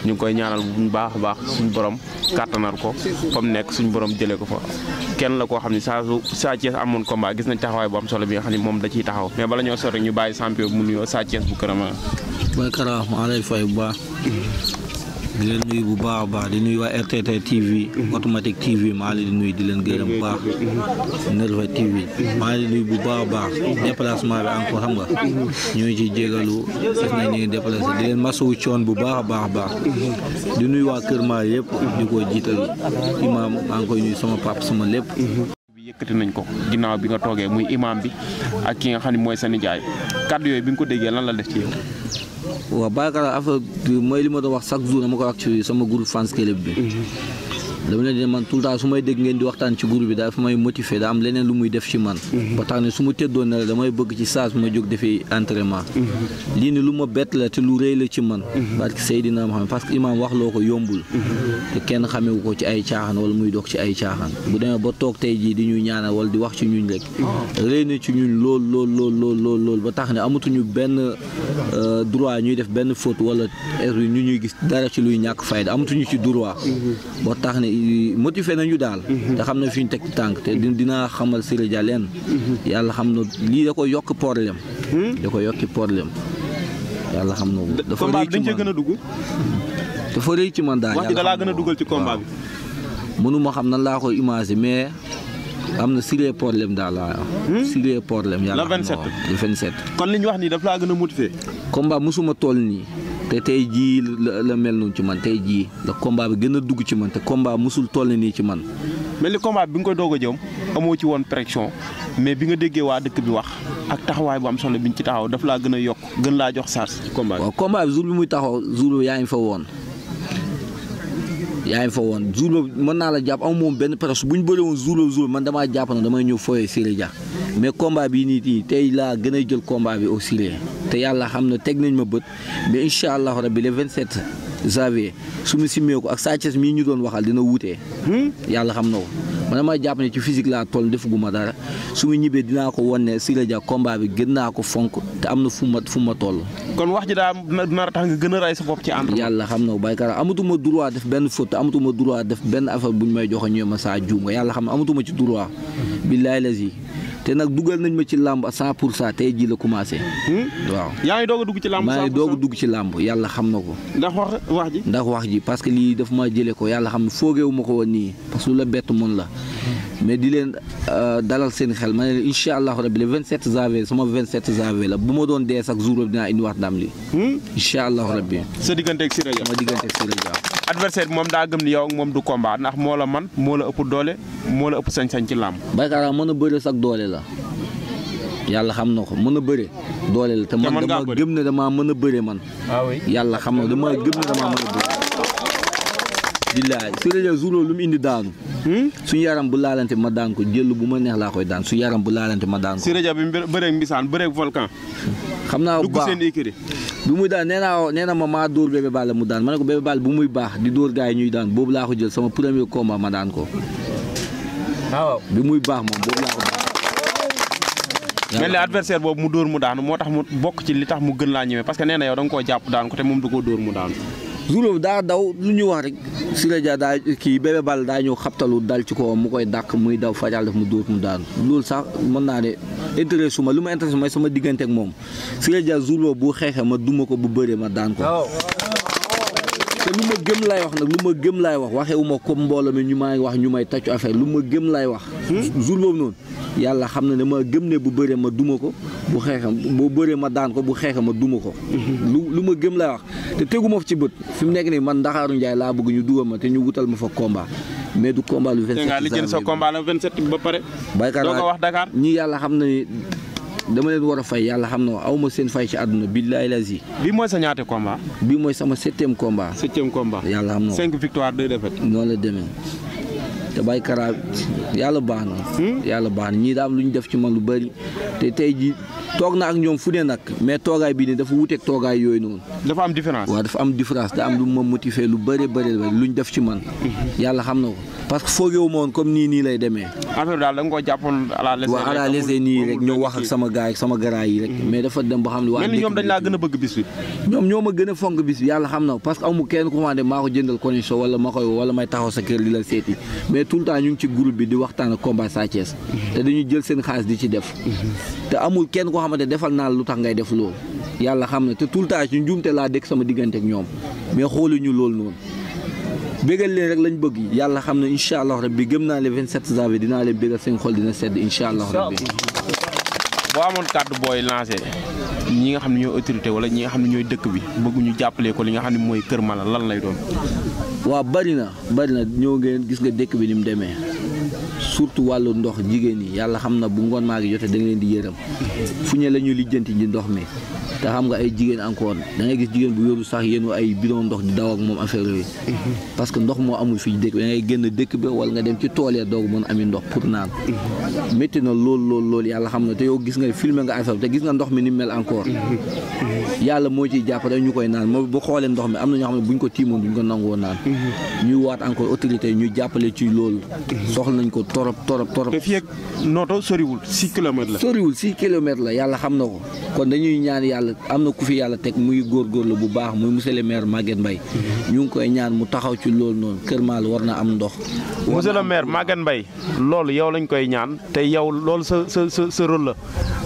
ñu ngi koy ñaanal bu baax a baax suñu borom kàttanal ko fa mu nekk suñu borom jëlee ko fa kenn la koo xam ne Sa Thiès amoon combat gis nañ taxawaay bu am solo bi nga xam ne moom da ciy taxaw mais bala ñoo sori ñu bàyyi champion bi mu nuyoo Sa Thiès bu Keur Malal. mooy Kara maa lay fay bu baax di leen nuyu bu baax a baax di nuyu waa RTT TV automatique TV maa leen di nuyu di leen gërëm bu baax Nerve TV maa leen di nuyu bu baax a baax déplacement bi encore xam nga ñu ngi ciy jégalu gis nañ ñu déplacé di leen masawu coon bu baax a baax a baax di nuyu waa Keur Malal yëpp di ko jiital imam maa ngi koy nuyu sama papa sama lépp. yëkkati nañ ko ginnaaw bi nga toogee muy imam bi ak ki nga xam ne mooy sa nijaay kàddu yooyu bi nga ko déggee lan la def ci yow. waaw Bakara affaire bi mooy li ma doon wax chaque jour dama ko wax ci sama groupe fans club bi. dama leen di man tout le temps su may dégg ngeen di waxtaan ci groupe bi dafa may motiver da am leneen lu muy def ci man. ba tax ne su ma tëddoon ne la damay bëgg ci saa su ma jóg defee entraînement. lii ni lu ma bett la te lu rëy la ci man. parce que Seydina Mohamed parce que imam wax loo ko yombul. te kenn xamewu ko ci ay caaxaan wala muy dox ci ay caaxaan. bu demee ba toog tey jii di ñu ñaanal wala di wax ci ñun rek. rëy na ci ñun lool ba tax ne amatuñu benn droit ñuy def benn faute wala ñu ñuy gis dara ci luy ñàkk fayda amatuñu ci droit. ba tax ne motivé nañu daal te xam na fi ñu teg tànk te dinaa xamal Sire Dia leen yàlla xam na lii da ko yokk problème da ko yokki problème yàlla xam na ko dafa rëy ci man gën a dugg dafa rëy ci man daal wax ji da laa gën a dugal ci combat bi mënuma xam nan laa koy imaginer mais am na Sire problème daal laa Sire problème yàlla xam na le 27 kon li ñu wax nii daf laa gën a motivé combat musuma toll nii te tey jii la mel noonu ci man tey jii la combat bi gën a dugg ci man te combat musul toll nii ci man. mel ni combat bi nga koy doog a jëm amoo ci woon pression mais bi nga déggee waa dëkk bi wax ak taxawaay bu am solo biñ ci taxaw daf laa gën a yokk gën laa jox saas ci combat bi. waaw combat bi jour bi muy taxaw jour bi yaa ngi fa woon jour boobu mën naa la jàpp amu moom benn pression bu ñu bëree woon jour man damaa jàpp na damay ñëw fooyee Sire Dia mais combat bii nii tey laa gën a jël combat bi au Sire te yàlla xam na teg nañ ma bët mais incha allah rabbi le 27 janvier su mu simmee ko ak Sa Thiès mii ñu doon waxal dina wutee yàlla xam na ko man dama jàpp ne ci physique laa toll defuguma dara su mu ñibbee dinaa ko won ne Sire Dia combat bi gën naa ko fonk te am na fu ma toll. kon wax ji daa nar a tax nga gën a rey sa bopp ci ànd. yàlla xam na ko Baykara amatuma droit def benn faute amatuma droit def benn affaire bu ñu may joxe ñëw ma saa juum nga yàlla xam ne amatuma ci droit billaay lazi te nag dugal nañ ma ci làmb à 100% tey jii la commencé. waaw yaa ngi doog a dugg ci làmb 100%. maa ngi doog a dugg ci làmb yàlla xam na ko. ndax wax ji parce que lii daf ma jëlee ko yàlla xam ne foogeewu ma ko woon nii parce que lu la bett mën la mais di leen dalal seen xel ma ne leen incha allah rabbi le 27 janvier sama 27 janvier la bu ma doon dee sax jour bi dinaa indiwaat ndam li. incha allah rabbi. sa digganteeg Sire Dia. sama digganteeg Sire Dia. adversaire bi moom daa gëm ni yow ak moom du combat ndax moo la man moo la ëpp doole moo la ëpp sañ-sañ ci làmb. Baykara mën a bëre sax doole la yàlla xam na ko mën a bëre doole la te man dama gëm ne damaa mën a bëre man. yàlla xam na dama gëm ne damaa mën a bëre. billaay Sire Dia jour lu mu indi daanu. suñu yaram bu laalante ma daan ko jël bu ma neex laa koy daan su yaram bu laalante ma daan ko. Sire Dia bi bëreeg Mbisaan bëreeg Volcan. xam naa bu baax dugg seen écurie. bi muy daan nee na ma maa dóor Bébé Balla mu daan ma ne ko Bébé Balla bu muy baax di dóor gars yi ñuy daan boobu laa ko jël sama premier combat ma daan ko. waaw bi muy baax moom boobu laa ko daan. mel ni adversaire boobu mu dóor mu daanu moo tax mu bokk ci li tax mu gën laa ñëwee parce que nee na yow da nga koo jàpp daan ko te moom du koo dóor mu daanu. jour daa daw lu ñu wax rek Sire Dia daa kii Bébé Balla daa ñëw xabtalu dal ci kawam mu koy dàq muy daw fajal def mu dóor mu daanu loolu sax mën naa ne intéressé ma lu ma intéressé mooy sama diggante ak moom Sire Dia jour boobu bu xeexee ma duma ko bu bëree ma daan ko. te lu ma gëm lay wax nag lu ma gëm lay wax waxewu ma comme mbooloo mi ñu maa ngi wax ñu may taccu affaire lu ma gëm lay wax. jour boobu noonu yàlla xam na ne ma gëm ne bu bëree ma duma ko bu xeexee bu bëree ma daan ko bu xeexee ma duma ko. lu ma gëm lay wax te tegu ma ci bët fi mu nekk nii man Ndakaaru Njaay laa bëgg ñu dugal ma te ñu wutal ma fa combat mais du combat lu 27. nga li jël sa combat la 27 ba pare. Baykara doo ko wax Dakar. ñi yàlla xam na ni dama leen war a fay yàlla xam na aw ma seen fay ci àdduna billaay lazi. bii mooy sa ñaate combat. bii mooy sama 7e combat. 7e combat. yàlla xam na 5 victoires 2 défaites. noonu la demee te Baykara yàlla baax na. yàlla baax na ñii daal lu ñu def ci man lu bëri te tey ji toog na ak ñoom fu ne nag mais toogaay bii nii dafa wuteeg toogaay yooyu noonu. dafa am différence. waaw dafa am différence da am lu ma motivé lu bëri luñ def ci man. yàlla xam na ko parce que foogeewu ma woon comme nii lay demee. affaire daal da nga koo jàppoon à la laissée. waaw à la laissée nii rek ñëw wax ak sama gars sama garaay yi rek. mais dafa dem ba xam ne waa mel ni ñoom dañ laa gën a bëgg bis bi. ñoom ñoo ma gën a fonk bis bi yàlla xam na ko parce que amu kenn ku ma ne maa ko jëndal connexion wala ma koy wala may taxaw sa kër di la seeti mais tout le temps ñu ngi ci groupe bi di waxtaan ak combat Sa Thiès te dañuy jël seen xaalis di ci def te amul kenn koo xamante defal naa lu tax ngay def loolu yàlla xam na te tout le temps ñu njuumte laa dëkk sama diggante ak ñoom mais xooluñu loolu noonu bégal leen rek lañ bëgg yàlla xam ne incha allah rabbi gëm naa le 27 janvier dinaa leen bégal seen xol dina sedd incha allah rabbi. boo amoon kàddu booy lancé ñi nga xam ne ñooy autorité wala ñi nga xam ne ñooy dëkk bi bëgg ñu jàppale ko li nga xam ne mooy Keur Malal lan lay doon. waaw bari na ñoo ngeen gis nga dëkk bi ni mu demee surtout wàllu ndox jigéen ñi yàlla xam na bu ngoon maa ngi jotee da nga leen di yërëm fu ñu la ñu lijjanti ji ndox mi te xam nga ay jigéen encore da ngay gis jigéen bu yoru sax yéen ay bidon ndox di daw ak moom affaire yooyu parce que ndox moo amul fii dëkk bi da ngay génn dëkk bi wala nga dem ci tool ya doog mën ami ndox pour naan métti na lool yàlla xam na te yow gis nga filmé nga affaire te gis nga ndox mi ni mel encore yàlla moo ciy jàpp rek ñu koy naan moo bu xoolee ndox mi am na ñoo xam ne buñ ko tiimoon duñ ko nangoo naan ñuy waat encore autorité ñu jàppale ci loolu soxla nañ ko torop te fii ak Noto soriwul 6 kilomètres la soriwul 6 kilomètres la yàlla xam na ko kon dañuy ñaan yàlla am na ku fi yàlla teg muy góorgóorlu bu baax muy monsieur le maire Maguette Mbaye ñu ngi koy ñaan mu taxaw ci loolu noonu Keur Malal war na am ndox. monsieur le maire Maguette Mbaye loolu yow lañ koy ñaan te yow loolu sa rôle la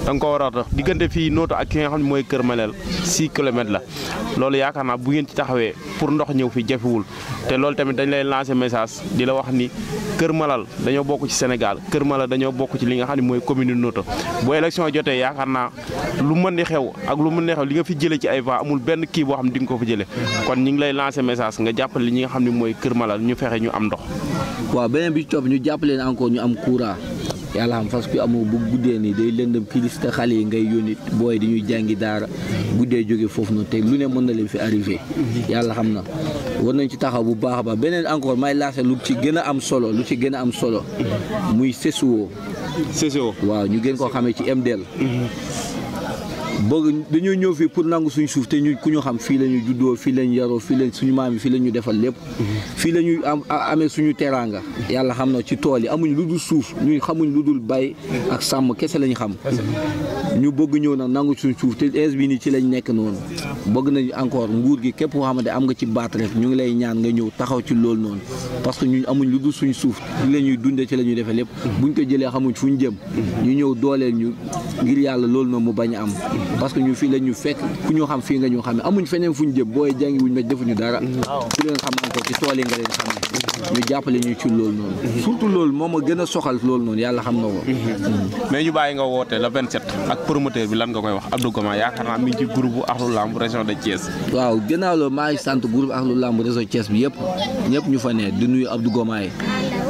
da nga ko war a tax diggante fii Noto ak ki nga xam ne mooy Keur Malal 6 kilomètres la loolu yaakaar naa bu ngeen ci taxawee pour ndox ñëw fi jafewul te loolu tamit dañ lay lancer message di la wax ni Keur Malal dañoo bokk ci Sénégal Keur Malal dañoo bokk ci li nga xam ne mooy commune Noto bu élection jotee yaakaar naa lu mën di xew ak lu mën di xew li nga fi jëlee ci ay voix amul benn kii boo xam ne di nga ko fa jëlee kon ñu ngi lay lancer message nga jàppale ñi nga xam ne mooy Keur Malal ñu fexe ñu am ndox. waaw beneen bi ci topp ñu jàppale encore ñu am courant yàlla xam parce que amoo bu guddee nii day lëndëm kilis te xale yi ngay yónni booy di ñuy jàngi daara guddee jóge foofu noonu te lu ne mën na leen fi arrivé yàlla xam na war nañ ci taxaw bu baax a baax beneen encore may lancé lu ci gën a am solo muy CSO. waaw ñu gën koo xamee ci MDL. bëgg dañoo ñëw fii pour nangu suñu suuf te ñu ku ñu xam fii la ñu juddoo fii la ñu yaroo fii la suñu maam yi fii la ñu defal lépp fii la ñuy amee suñu teraanga yàlla xam na ci tool yi amuñ lu dul suuf ñuy xamuñ lu dul bay ak sàmm kese lañu xam ñu bëgg ñëw nag nangu suñu suuf te ins bi nii ci lañ nekk noonu bëgg nañ encore nguur gi képp koo xamante am nga ci baat rek ñu ngi lay ñaan nga ñëw taxaw ci loolu noonu parce que ñun amuñ lu dul suñu suuf ci la ñuy dundee ci la ñuy defee lépp buñ ko jëlee xamuñ fu ñu jëm ñu ñëw dooleel ñu ngir yàlla loolu noonu mu bañ a am parce que ñu fii la ñu fekk ku ñu xam fii nga ñu xam ne amuñ feneen fu ñu jëm booy jàngi wuñ ma defuñu dara ku leen xam encore ci tool yi nga leen xam ne ñu jàppale ñu ci loolu noonu surtout loolu moom ma gën a soxal loolu noonu yàlla xam na ko mais ñu bàyyi nga woote le 27 ak promoteur bi lan nga koy wax Abdou Goma yaakaar naa mi ngi ci groupe Ahlou Lamb région de Thiès. waaw gannaaw loolu maa ngi sant groupe Ahlou Lamb région Thiès bi ñëpp ñu fa ne di nuyu Abdou Goma yi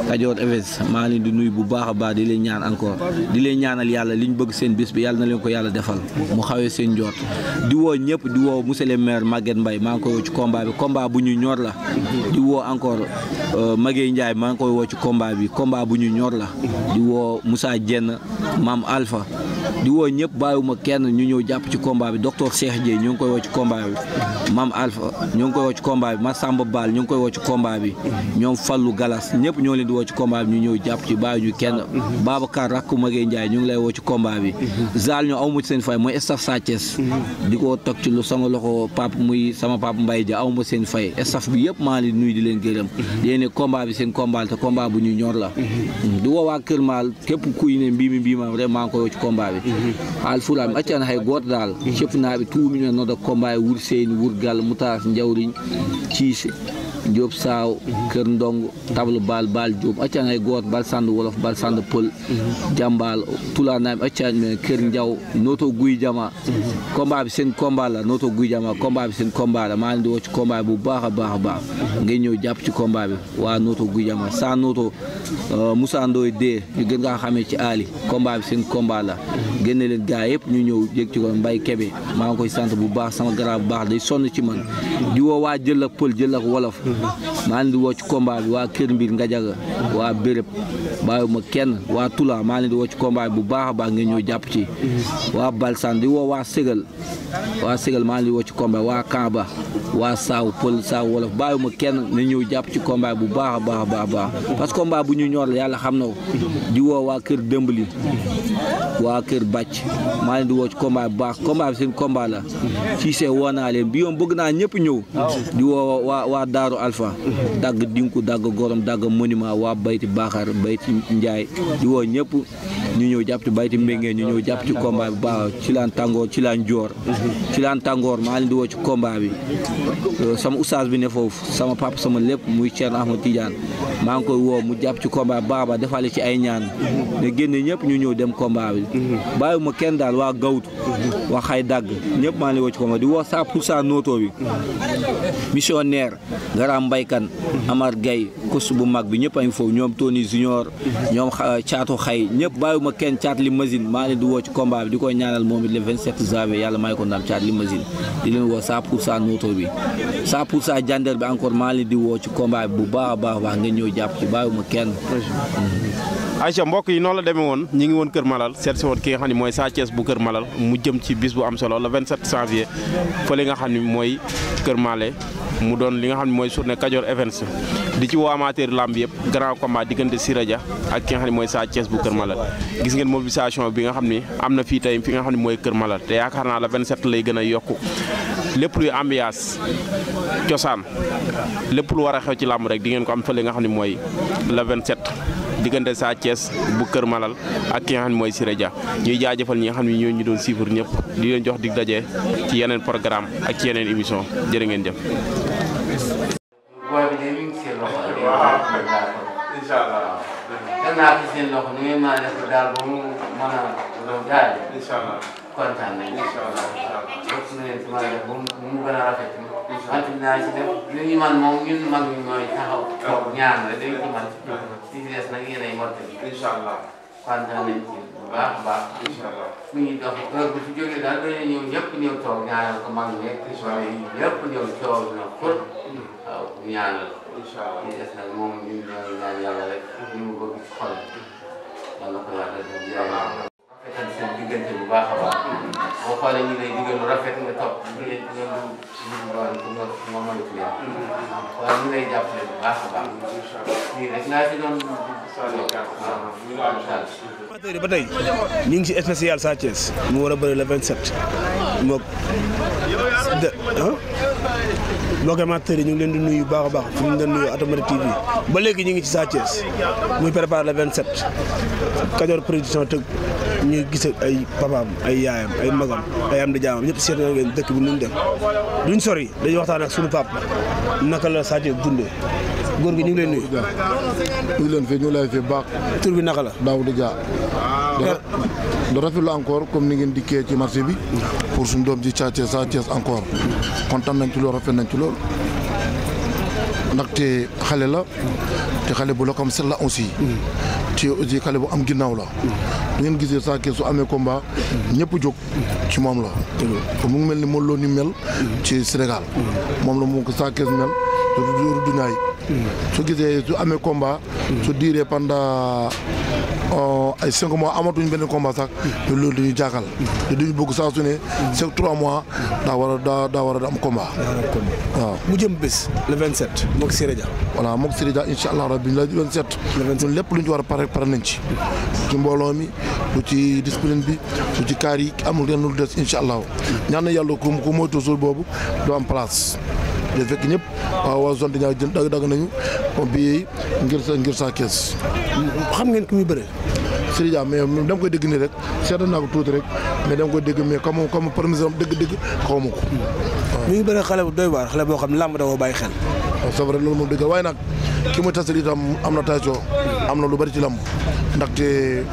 Kajoor Events maa ngi leen di nuyu bu baax a baax di leen ñaan encore di leen ñaanal yàlla li ñu bëgg seen bis bi yàlla na leen ko yàlla defal mu xawee seen njoot di woo ñëpp di woo monsieur le maire Maguette Mbaye maa ngi koy woo ci combat bi combat bu ñu ñor la di woo encore Maguette Ndiaye maa ngi koy woo ci combat bi combat bu ñu ñor la di woo Moussa Dieng Maam Alpha di woo ñëpp bàyyiwuma kenn ñu ñëw jàpp ci combat bi docteur Cheikh Dieye ñu ngi koy woo ci combat bi Maam Alpha ñu ngi koy woo ci combat bi Massamba Ball ñu ngi koy woo ci combat bi ñoom Fallou Galas ñëpp ñoo leen di woo ci combat bi ñu ñëw jàpp ci bàyyi ñu kenn Babacar rakku Maguette Ndiaye ñu ngi lay woo ci combat bi Zal ñoo awma ci seen fay mooy staff Sa Thiès di ko tog ci lu sama loxo pap muy sama pap Mbaye Dia awma seen fay staff bi yëpp maa ngi nuyu di leen gërëm di leen ne combat bi seen combat te combat bu ñu ñor la di woo waa Keur Malal képp kuy ne mbii ma vraiment maa ngi koy woo ci combat bi haal fulaaɓe accani hay gooto dal cefnaaɓe tuumino nodda combat e wuur seyni wurgal moutas jawriñ ciise Diop Saw Keur Ndong table bal Diop accani hay gooto bal sande wolof bal sande pël jambal tulanaaɓe accani men Keur Ndiaw noto Guy Jama combat bi seen combat la noto Guy Jama combat bi seen combat la maa ngi di woo ci combat bi bu baax a baax ngay ñëw jàpp ci combat bi waa noto Guy Jama sa noto Moussa Ndoye dee ñu gën ngaa xamee ci Ali combat bi seen combat la génne leen gars yëpp ñu ñëw yëg ci ko Mbaye Kébé maa ngi koy sant bu baax sama garab bu baax day sonn ci man di woo waa jël ak pël jël ak wolof maa leen di woo ci combat bi waa Kër Mbir Ngajaga waa Béréb bàyyiwuma kenn waa Tula maa leen di woo ci combat bi bu baax a baax ngeen ñëw jàpp ci waa Balsan di woo waa Ségal maa leen di woo ci combat waa Kamba waa Saaw Pël Saaw Wolof bàyyiwuma kenn na ñëw jàpp ci combat bu baax a baax parce que combat bu ñu ñor la yàlla xam na ko di woo waa Kër Dëmbali waa Kër Bàcc maa leen di woo ci combat bu baax combat bi seen combat la ci see woo naa leen bi yoon bëgg naa ñëpp ñëw di woo waa Daaru Alpha dagg Dinku dagg Gorom dagg Monument waa Bayti Bakar Bayti Njaay di woo ñëpp ñu ñëw jàpp ci Bayti Mbéngee ñu ñëw jàpp ci combat bi baax ci laan tàngoor ci laan joor ci laan tàngoor maa leen di woo ci combat bi sama oustaz bi ne foofu sama papa sama lépp muy Thierno Ahmad Tidiane maa ngi koy woo mu jàpp ci combat bi baax defale ci ay ñaan ne génne ñëpp ñu ñëw dem combat bi bàyyiwuma kenn daal waa Gawtu waa Xay Dagg ñëpp maa ngi woo ci combat di woo 100% noto bi missionnaire Garam Mbaykan Amar Gaye coach bu mag bi ñëpp a ngi foofu ñoom Tony Junior ñoom caatu xay ñëpp bàyyiwuma kenn caat limousine maa leen di woo ci combat bi di koy ñaanal moom it le 27 janvier yàlla may ko ndam caat limousine di leen woo 100% noto bi 100% jandeer bi encore maa leen di woo ci combat bi bu baax a baax ngeen ñëw jàpp ci bàyyiwuma kenn. Aïcha mbokk yi noonu la demee woon ñi ngi woon Kër Malal seet si woon ki nga xam ne mooy Sa Thiès bu Kër Malal mu jëm ci bis bu am solo le 27 janvier fële nga xam ne mooy Kër Malé mu doon li nga xam ne mooy journée Kajoor Events di ci woo amateur lamb yëpp grand combat diggante Sire ak ki nga xam ne mooy Sa Thiès bu Kër Malal gis ngeen mobilisation bi nga xam ne am na fii tey fi nga xam ne mooy Kër Malal te yaakaar naa le 27 lay gën a yokku lépp luy ambiance cosaan lépp lu war a xew ci lamb rek di ngeen ko am fële nga xam ne mooy le 27 diggante Sa Thiès bu Kër Malal ak ki nga xam ne mooy Sire ñuy jaajëfal ñi nga xam ne ñoo ñu doon suivre ñëpp di leen jox dig daje ci yeneen programme ak ci yeneen émission jërë ngeen jëf. booy bi de mi ngi seen loxo. waaw incha allah. gën naa ci seen loxo ni ngeen mën a def daal ba mu mën a doon jaay. incha allah kontaan nañu. incha allah lépp lu leen ci mën a def ba mu gën a rafet. wante dinaa ci def li ñu man moom ñun mag ñi ñooy taxaw. toog ñaan rek dañu ci man ci des nag yéen ay mottali. incha allah kontaan nañu ci bu baax a baax. incha allah mi ngi dox heure bu ci jógee daal dañuy ñëw ñëpp ñëw toog ñaanal ko mag ñeeg. incha allah ñëpp ñëw coow na xur. waaw ñaanal. incha allah li des nag moom ñu ngi ñaan yàlla rek. li mu bëgg ci xol yàlla ko yàlla def jaay. rafetal seen diggante bu baax a baax. boo xoolee ñu lay digal lu rafet nga topp ngeen moytu leen. waaye ñu lay jàppale bu baax a baax. lii rek naa ci doon. ba tey ñu ngi ci spécial Sa Thiès mu war a bëri le 27 moog mbokk amateurs yi ñu ngi leen di nuyu bu baax a baax fi mu leen nuyu Automatique TV ba léegi ñu ngi ci Sa Thiès muy préparé le 27 Kajoor production tëgg ñu gis ay papaam ay yaayam ay magam ay am di jaamam ñëpp seet na ngeen dëkk bi nu mu def duñ sori dañuy waxtaan ak suñu papa naka la Sa Thiès dundee góor gi ñu ngi leen nuyu. ñu ngi leen fi ñu lay fi baax. tur bi naka la. Daouda Dia. da rafetlu encore comme ni ngeen dikkee ci marché bi pour suñu doom ji Sa Thiès encore kontaan nañ ci loolu rafet nañ ci loolu ndaxte xale la te xale bu la comme set la aussi te aussi xale bu am ginnaaw la du ngeen gisee Sa Thiès su amee combat ñëpp jóg ci moom la mu ngi mel ni Modou Lo ni mel ci Sénégal moom la mu ko Sa Thiès mel du ñaay su gisee su amee combat su diiree pendant ay 5 mois amatuñ benn combat sax te loolu dañuy jaaxal te duñu bëgg saa su ne chaque 3 mois daa war a am combat waaw. mu jëm bés le 27 moog Sire Dia. voilà moog Sire Dia incha allah rabbi le 27. ñun lépp lu ñu war a pare nañ ci. ci mbooloo mi lu ci discipline bi lu ci kaar yi amul lenn lu des incha allah ñaan na yàlla ku moytu suul boobu doo am place. de fekk ñëpp waa zone dañaa jël dagg nañu bi ngir Sa Thiès. xam ngeen ku muy bëree. Sire Dia mais dama koy dégg nii rek seetlu naa ko tuuti rek mais dama koy dégg mais comme permission dëgg-dëgg xaw ma ko. waaw mi ngi bëree xale bu doy waar xale boo xam ne làmb da koo bàyyi xel. waaw c'est vrai loolu moom dëgg waaye nag ki muy tasal itam am na tension am na lu bari ci làmb ndaxte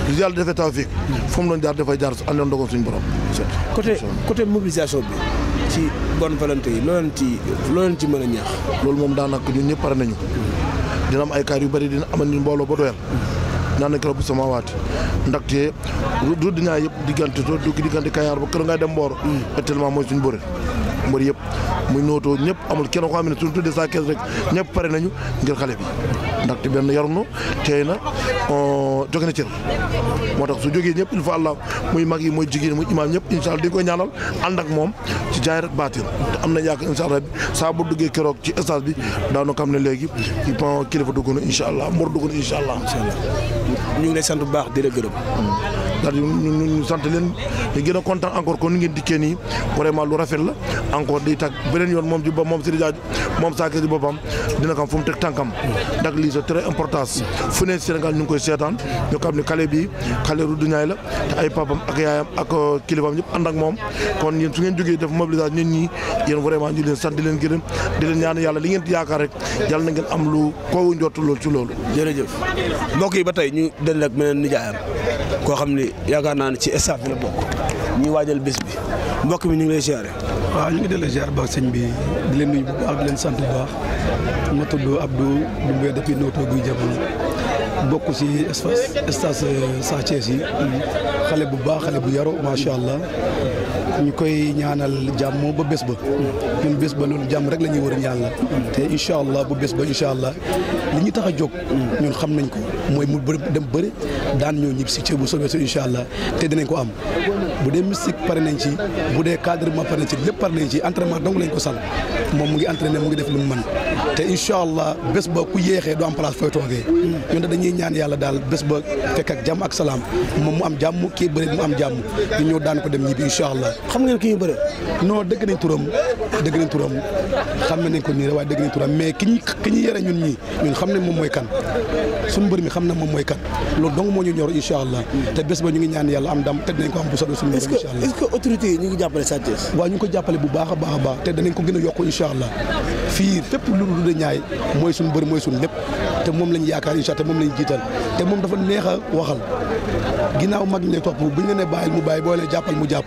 li yàlla defee tawfiik fu mu doon jaar dafay jaar àndoon ndogal suñu borom. côté mobilisation bi ci bonne volonté yi loo leen ci mën a ñaax. loolu moom daanaka ñun ñëpp pare nañu dina am ay kaar yu bari dina amal ni mbooloo ba doyal naan na keroog bu sama waati ndaxte route ñaay yëpp diggante Kayar ba kër ngay dem Mboro actuellement mooy suñu bëre mbër yëpp muy nootoo ñëpp amul kenn koo xam ne suñu tuddee saa kees rek ñëpp pare nañu ngir xale bi ndaxte benn yarunu teey na joxe na cër moo tax su jógee ñëpp il faut Allah muy mag yi muy jigéen muy imaam ñëpp incha allah di koy ñaanal ànd ak moom ci jaay rek baatin te am na yaakaar incha allah saa bu duggee keroog ci stage bi daanoo xam ne léegi kilifa dugg na incha allah mbor dugg na incha allah. ñu ngi lay sant bu baax di la gërëm. daal ñu sant leen di gën a kontaan encore kon ni ngeen dikkee nii vraiment lu rafet la encore di tag beneen yoon moom ci bopp moom Sidi Diagne moom saa kër ci boppam dina xam fu mu teg tànkam ndax lii c'est très importance fu ne Sénégal ñu ngi koy seetaan ñu xam ne xale bi xale ru du ñaay la te ay papam ak yaayam ak kilifaam ñëpp ànd ak moom kon yéen su ngeen jógee def mobilisation nit ñi yéen vraiment ñu leen sant di leen gërëm di leen ñaan yàlla li ngeen yaakaar rek yàlla na ngeen am lu koowu njott loolu ci loolu. jërëjëf mbokk yi ba tey ñu den ak meneen nijaayam koo xam ne yaakaar naa ne ci staff bi la bokk ñuy waajal bés bi mbokk mi ñu ngi lay ziare. waaw ñu ngi dellu ziar ba sëñ bi di leen nuyu bu baax di leen sant bu baax ma tudd Abdou Doumbé depuis Noto Guy Jamono bokk si stage Sa Thiès yi xale bu baax xale bu yaru macha allah ñu koy ñaanal jàmm ba bés ba ñun bés ba loolu jàmm rek la ñuy war a ñaan la te incha allah bu bés ba incha allah li ñu tax a jóg ñun xam nañ ko mooy mu dem bëri daan ñoo ñib si ci bu soobee su incha allah te dinañ ko am bu dee mystique pare nañ ci bu dee cadrement pare nañ ci lépp pare nañ ci entraînement donc lañ ko sal moom mu ngi entraîné mu ngi def lu mu mën te incha allah bés ba ku yéexee du am place fooy toogee ñun de dañuy ñaan yàlla daal bés ba fekk ak jàmm ak salaam moom mu am jàmm kii bëri mu am jàmm ñu ñëw daan ko dem ñibbi incha allah. xam ngeen ki ñu bëre. non dëgg nañ turam xam nañ ko nii rek waaye dëgg nañ turam mais ki ñu yore ñun ñii ñun xam nañ moom mooy kan suñu mbër mi xam na moom mooy kan loolu dong moo ñu ñor incha allah te bés ba ñu ngi ñaan yàlla am ndam te dinañ ko am bu soobee suñu mbër incha allah. est-ce que autorités yi ñu ngi jàppale Sa Thiès. waaw ñu ngi ko jàppale bu baax a baax a baax te danañ ko gën a yokk incha allah fii fépp lu dul ñaay mooy suñu mbër mooy suñu lépp te moom lañ yaakaar incha allah te moom lañ jiital te moom dafa neex a waxal ginnaaw mag ñi lay topp bu ñu la nee bàyyil mu bàyyi boo leen jàppal mu jàpp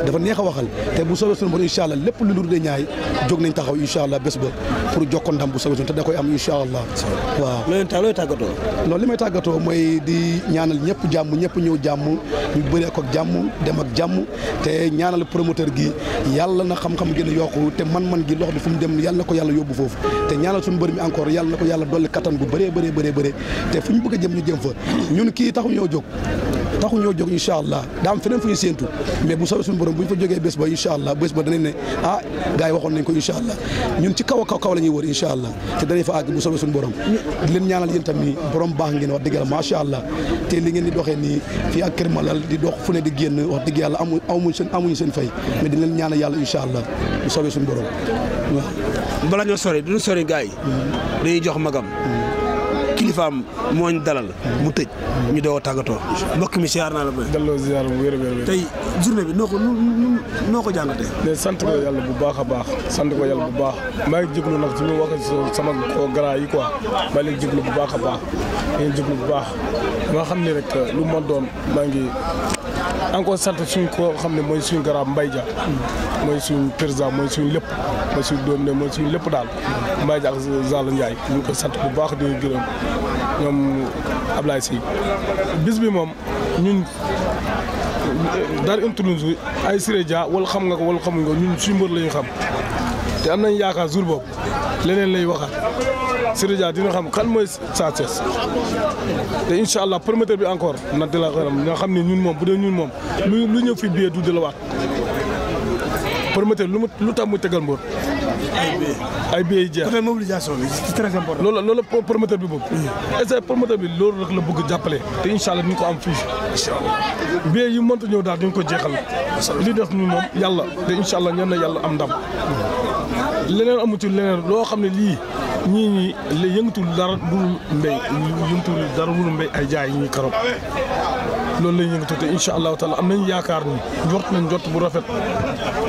dafa neex a waxal te bu soobee suñu mbër incha allah lépp lu dul ñaay jóg nañ taxaw incha allah bés ba pour jokko ndam bu soobee suñu te da koy am incha allah waaw. looy tàggatoo. non li may tàggatoo mooy di ñaanal ñëpp jàmm ñëpp ñëw jàmm ñu bëree ko ak jàmm dem ak jàmm te ñaanal promoteur gi yàlla na xam-xam gën a yokku te man-man gi loxo bi fu mu dem yàlla na ko yàlla yóbbu foofu te ñaanal suñu mbër mi encore yàlla na ko yàlla dolli kattan gu bëree te fu ñu bëgg a jëm ñu jëm fa ñun kii taxu ñoo jóg incha allah daa am feneen fu ñu séentu mais bu soobee suñu borom bu ñu fa jógee bés ba incha allah bés ba danañ ne ah gars yi waxoon nañ ko incha allah ñun ci kaw a kaw la ñuy wër incha allah te danañ fa àgg bu soobee suñu borom di leen ñaanal yéen tam ni borom baax ngeen wax dëgg yàlla macha allah te li ngeen di doxee nii fii ak Keur Malal di dox fu ne di génn wax dëgg yàlla amuñu seen fay mais di leen ñaanal yàlla incha allah bu soobee suñu borom waaw. bala ñoo sori duñu sori gars yi dañuy jox magam kilifaam moo ñu dalal mu tëj ñu doog a tàggatoo mbokk mi siyaar naa la bëri. delloo ziar bu wér. tey journée bi noo ko jàngatee. mais sant ko yàlla bu baax a baax sant ko yàlla bu baax maa ngi jéglu nag suñu wax sama grand yi quoi maa ngi leen jéglu bu baax a baax leen jéglu bu baax maa xam ne rek lu ma doon maa ngi encore sant suñ ko xam ne mooy suñu grand Mbaye Dia mooy suñu président mooy suñu lépp mooy suñu doom ne mooy suñu lépp daal Mbaye Dia ak Zala Ndiaye ñu ngi koy sant bu baax di gërëm ñoom Ablaye Sy bis bi moom ñun daal introduire ay Sire Dia wala xam nga ko wala xamuñ ko ñun suñu mbër la ñu xam te am nañ yaakaar jour boobu leneen lay waxaat Sire Dia dina xam kan mooy Sa Thiès te incha allah promoteur bi encore na di la xaram nga xam ne ñun moom bu dee ñun moom lu ñëw fi billet du de la waat promoteur lu tax muy tegal mbër ay billets yi jeex. côté mobilisation bi c'est très important. loolu promoteur bi bëgg. est-ce que promoteur bi loolu rek la bëgg jàppale te incha allah ñu ko am fii. incha allah billets yi mënta ñëw daal duñ ko jeexal. li def ñu moom yàlla te incha allah ñaan na yàlla am ndam. leneen amu ci leneen loo xam ne lii ñii yëngatul dara dul mbéy yëngatul dara dul mbéy ay jaay yi ñuy karop loolu lañ yëngatu te incha allahu taala am nañ yaakaar ni njort bu rafet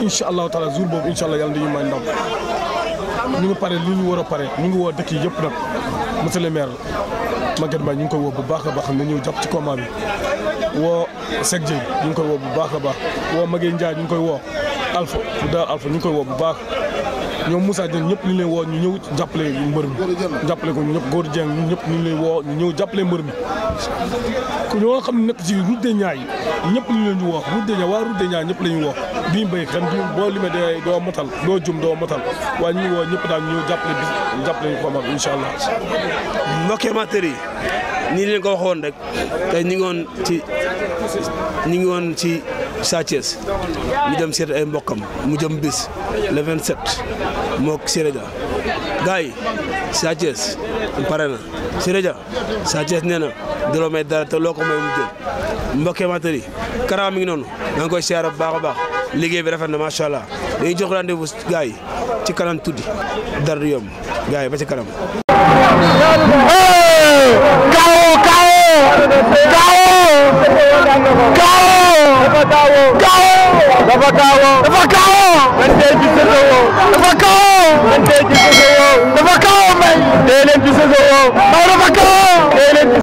incha allahu taala jour boobu incha allah yàlla dañuy may ndam ñu ngi pare li ñu war a pare ñu ngi woo dëkk yi yëpp nag monsieur le maire Maguette Mbaye ñu ngi koy woo bu baax a baax na ñëw jàpp ci combat bi woo Seck Dieng ñu ngi koy woo bu baax a baax woo Maguette Ndiaye ñu ngi koy woo Alpha bu daal Alpha ñu ngi koy woo bu baax ñoom Moussa Dieng ñëpp ñu leen woo ñu ñëw jàppale mbër mi jàppale ko ñëpp góor Dieng ñëpp ñu leen woo ñu ñëw jàppale mbër mi ku ñoo xam ne nekk ci route des Niayes ñëpp ñu leen ñu woo route des Niayes waa route des Niayes ñëpp la ñu woo duñu béy xen du boo limee doo matal doo jum doo matal waaye ñu ngi woo ñëpp daal ñu ñëw jàppale ñu combat incha allah. mbokki amateur yi nii leen ko waxoon rek tey ñu ngi woon ci Sa Thiès ñu dem seet ay mbokkam mu jëm bis le 27 mook Sire Dia gars yi Sa Thiès pare na Sire Dia Sa Thiès nee na doo may dara te loo ko may mu jël mbokki amateur yi Kara mi ngi noonu maa ngi koy siyaare bu baax a baax liggéey bi rafet na macha allah dañuy jox rendez-vous gars yi ci kanam tuddi dara du yomb gars yi ba ci kanam. Dafa